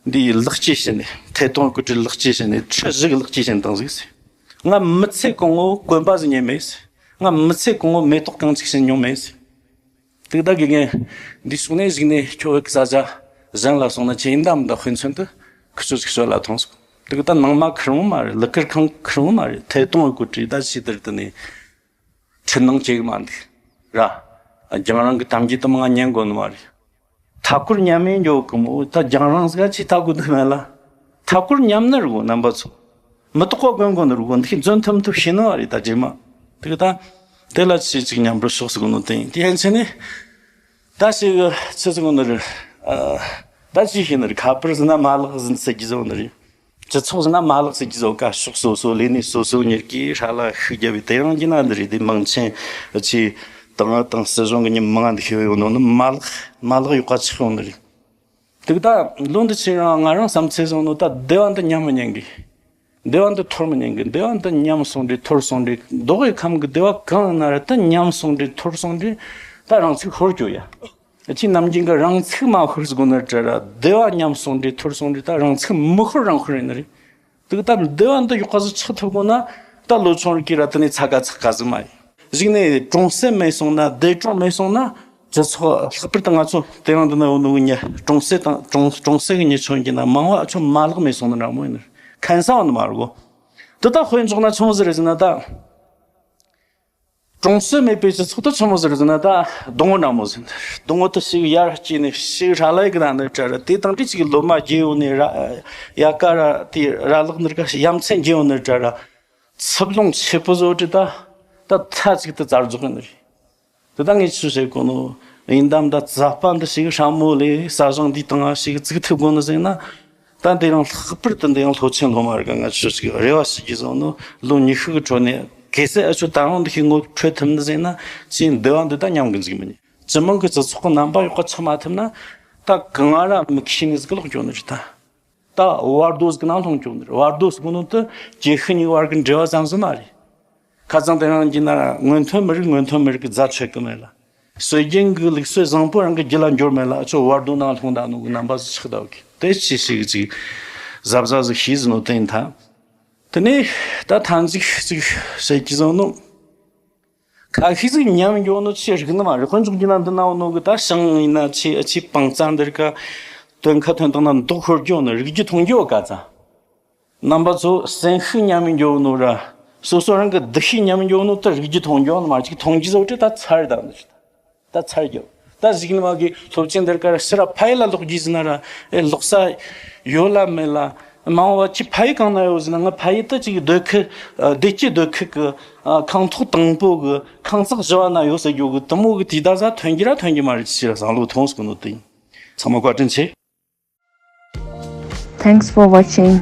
འདི་ལག་སྐྱེས་བྱས་ནས་ཐད་གཏོང་གི་གོ་ཁྲི་ལག་སྐྱེས་བྱས་ནས་ཁྲི་བཞི་གི་ལག་སྐྱེས་བྱས་ནས་བཏང་ཟིག་ཟེར། ང་མི་ཚེ་གང་བོ་གོན་པ་ཟིག་ཉོས་མེད་ཟེར། ང་མི་ཚེ་གང་བོ་མེ་ཏོག་རྐང་གཅིག་ཟིག་ཉོས་མེད་ཟེར། དུག་ད་དགེ་རྒན་འདི་སོང་ནས་གཞིགས་ནས་ཁྱོད་བོད་ཀྱི་ས་ཆ་གཞན་ལ་སོང་ན་ཆེ་ཡིན་ད་མི་ད་དཔེ་མཚོན་དུ་ཁི་ཆོ་ཅིག་ཤོད་ལ་ཐོངས་སོང་། དུག་ད་ནང་མ་ཁེར་མོ་མ་རེད། ལུག་དཀར་ཁང་ཁེར་མོ་མ་རེད། ཐད་གཏོང་གི་གོ་ཁྲི་ད་ཕྱི་དར་དུ་ནས་འཕྲུལ་སྣང་བྱེད་གི་མ་འདུག་ར། རྒྱང་རིང་གི་གཏམ་རྒྱུད་དུ་མང་ང་ཉན་དགོ་ནི་མ་རེད། མཐའ་འཁོར་མཉམ་མེད་འགྱོ་གི་མོ་ད་རྒྱང་རིང་ཟིག་ཅི་ལྟ་དགོ་འདུག་མེད་ལ། མཐའ་འཁོར་མཉམ་ནི་རུ་རྣམ་པ་ཚོ། མི་རྟག་པ་དགོན་དགོ་ནི་རུ་འདི་འཛོན་ཐུབ་ཐུབ་ཤེས་ནི་བ་རེད་ད་རྗེས་མ། དེ་གི་ད། དེ་ལ་ཆེས་ཅིག་མཉམ་པར་ཕྱོགས་སུ་དགོ་ནོ་དེ་ཡིན། དེ་ཡན་ཆད་ནི། ད་ཞིག་ཆི་ཟིག་དགོ་ནི་རེད། ཨ། ད་ཅི་ཤེས་ནི་རེད། ཁ་པར་ཟིན་ན་མ་ལག་ཟིན་ཟེར་གྱི་ཟིག་ནི་རེད། སྤྱི་ཚོགས་ཟིན་ན་མ་ལག་ཟེར་གྱི་ཟིག་ཀ་ཕྱོགས་སོ་སོ་ལས་ནི་སོ་སོ་གཉེར་གྱི་ཧྲ་ལ་ཤུགས་རྒྱབ་པའི་དེ་རང་གི་ན་འདི་རེད། དེ་མང་ཆེན་ཆི་དང་དང་སྲིད་གཞུང་གི་མི་མང་འདི་ཤེས་ཡོད་ནོ་ནི་མ་ལག་མ་ལག་ཡོད་ཀ་ཆགས་ཡོང་ནི་རེད། དེ་གི་ད་ལོ་འདི་ཕྱིན་རང་ང་རང་བསམ་ཚུལ་བཟང་ནོ་ད་སྡེ་བ་འདི་ཉམས་མི་ཉན་གི། སྡེ་བ་འདི་འཐོར་མི་ཉན་གི། སྡེ་བ་འདི་ཉམས་སོང་འདྲི་འཐོར་སོང་འདྲི་མདོ་དབུས་ཁམས་གི་སྡེ་བ་གང་ན་ར་ད་ཉམས་སོང་འདྲི་འཐོར་སོང་འདྲི་ད་རང་ཚུགས་ཤོར་རྒྱུ་ཡ། ཁྱི་ནམ་རྒྱུན་གི་རང་ཚུགས་མ་ཤོར་ཟེར་གོ་ནི་དྲ་ར་སྡེ་བ་ཉམས་སོང་འདྲི་འཐོར་སོང་འདྲི་ད་རང་ཚུགས་མི་ཤོར་རང་ཤོར་ཡིན་ནི་རེད། དེ་གི་ད་སྡེ་བ་འདི་ཡག་པ་ཟིག་ཆགས་ཐུབ་དགོ་ན་ད་ལོ་ཆུང་རིགས་ཀྱི་ར་དེ་ནས་ཚ་ག་ཚག་ག་ཟིག་མ་ཡིན། གཞུག་ནས་གྲོང་གསེབ་མེད་སོང་ན་སྡེ་གྲོང་མེད་སོང་ན་སྤྱི་ཚོགས་ལྷག་པར་དུ་ང་ཚོ་དེ་རིང་འདི་ན་ཡོད་ནོ་གི་མྱི་གྲོང་གསེབ་དང་གྲོང་གྲོང་གསེབ་ཀྱི་མྱི་ཆོ་ཡིན་གྱི་ན་མང་བ་ཆོ་མ་ལག་མེད་སོང་ན་འདྲ་མོ་ཡིན་ནི་ཁན་ས་བ་ནི་མ་རེད་གོ། དེ་ད་དཔེ་འཇོག་ན་ཆུང་ཟིག་རེད་ཟེར་ན་ད། གྲོང་གསེབ་མེད་པའི་སྤྱི་ཚོགས་དེ་ཆི་མོ་ཟིག་རེད་ཟེར་ན་ད་སྡོང་བོ་འདྲ་མོ་ཟིག་རེད། སྡོང་བོ་དེ་ཞིག་ཡར་སྐྱེས་ནས་ཞིག་ཧྲ་ལ་ཡི་གི་ད་ནི་དྲ་ར་དེ་དང་དེ་ཅིག་ལོ་མ་རྒྱས་ཡོང་ནས་ར་ཡ་ཀ་ར་དེ་ར་ལག་ནི་ར་ཀ་ཡ་མཚན་རྒྱས་ཡོང་ནི་དྲ་ར། ཚུབ་ལོང་ཆེ་པོ་བཟོ་དྲི་ད་ད་ཐ་ཅིག་ཏུ་བཙར་རྫོགས་ཡིན་རེད། དེ་ད་ངས་ཆུ་བྱེད་གོ་ནོ་ཡིན་དམ་ད་ཛ་པ་འདི་ཞིག་ཧྲ་མོ་ལས་ས་ཞིང་འདི་དང་ཞིག་བཙུགས་ཐུབ་དགོ་ནི་ཟེར་ན། ད་འདི་རང་ལྷག་པར་དུ་འདི་ཡང་སློབ་ཆེན་སློབ་མ་རིག་ང་ཆུ་ཞིག་རེ་བ་ཞིག་གིས་བཟུང་ནོ་ལོ་ཉི་ཤུ་གི་ཁྲོད་ནས་གལ་སྲིད་ཨ་ཆུ་ད་རང་འདི་ཞིག་ངོ་འཕྲོད་ཐུབ་ནི་ཟེར་ན་ཅིའི་འདི་བ་འདི་ད་ཉམས་གི་འཇིག་མི་ཉན། སྤྱི་དམངས་ཀྱི་སྤྱི་ཚོགས་ཀྱི་རྣམ་པ་ཡག་པ་ཆགས་མ་ཐུབ་ན། ད་གང་ང་ར་མི་ཁྱི་ནི་ཟིག་ལོག་འགྱོ་ནི་རེད་ད། ད་བར་དོ་ཟིག་ནང་ལྷུང་འགྱོ་ནི་རེད། བར་དོ་ཟིག་ནང་དུ་ཀྱེ་ཤི་གཉིས་བར་གྱི་འབྲེལ་བ་ཙམ་ཟིག་མ་རེད། ཁ་ཚང་དེ་རང་གྱི་ན་ར་སྔོན་ཐོན་མི་རིགས་སྔོན་ཐོན་མི་རིགས་ཀྱི་རྫ་ཆོད་གི་མེད་ལ། སྲོལ་རྒྱུན་གྱི་ལུགས་སྲོལ་བཟང་པོ་རང་གི་རྒྱུད་ལ་འབྱོར་མེད་ལ་ཨ་ཆོ་བར་དོ་ནང་ལྷུང་ད་ནོ་གི་རྣམ་པ་ཟིག་ཆགས་ད་གི་དེ་ཅི་ཞིག་ཅིག་གཟབ་གཟབ་ཟིག་ཤེས་ཟིན་ནོ་དེ་ཡིན་ད། དེ་ནས་ད་ཐང་ཅིག་ཅིག་ཟེར་གྱི་བཟང་ནོ། ཁ་ཤས་ཟིག་ཉམས་འགྱོ་ནོ་ཆེ་རིག་ནི་མ་རེད། དཔོན་ཚོགས་ཀྱི་ནང་འདི་ན་འོ་ནོ་གི་ད་ཞང་ཡིན་ན་ཆེ་ཨ་ཆེ་སྤང་རྩ་འདིར་ཀ་དོན་ཁ་དོན་དག་ན་མདོག་ཤོར་འགྱོ་ནོ་རིག་རྒྱུ་མཐོང་རྒྱུ་བ་ག་ཚ། རྣམ་པ་ཚོ་སེམས་ཤུགས་ཉམས་འགྱོ་ནོ་ར། སོ་སོ་རང་གི་འདུ་ཤེས་ཉམས་འགྱོ་ནོ་ད་རིག་རྒྱུ་མཐོང་རྒྱུ་ནི་མ་ཅིག་མཐོང་རྒྱུ་ཟོ་ཏེ་ད་ཚར་ད་འདི་ད་ཚར་རྒྱུ། ད་གཞིག་ནི་མ་གི་སློབ་ཆེན་འདིར་ཀ་ར་ཕ་ཡི་ལ་ལོག་རྒྱུ་ཟིན་ན་ར་ཨེ་ལོག་ས་ཡོད་ལ་མེད་ལ། མང་བ་ཅི་ཕ་ཡི་གང་ན་ཡོད་ཟེར་ན། ང་ཕ་ཡི་ད་ཅིག་སྡོད་ཁུལ་ཨ་བདེ་སྐྱིད་སྡོད་ཁུལ་གི་ཨ་ཁང་ཐོག་དང་པོ་གི་ཁང་བརྩེགས་བཞི་བ་ན་ཡོད་ཟེར་རྒྱུ་གི་དུ་མོ་གི་དུས་ད་ཟ་ཐོན་རྒྱུ་ར་ཐོན་རྒྱུ་མ་རེད། ཅི་ར་བཟང་ལོ་ཐོངས་གི་ནོ་དེ་ཡིན། ཚང་མ་བཀའ་དྲིན་ཆེ། Thanks for watching.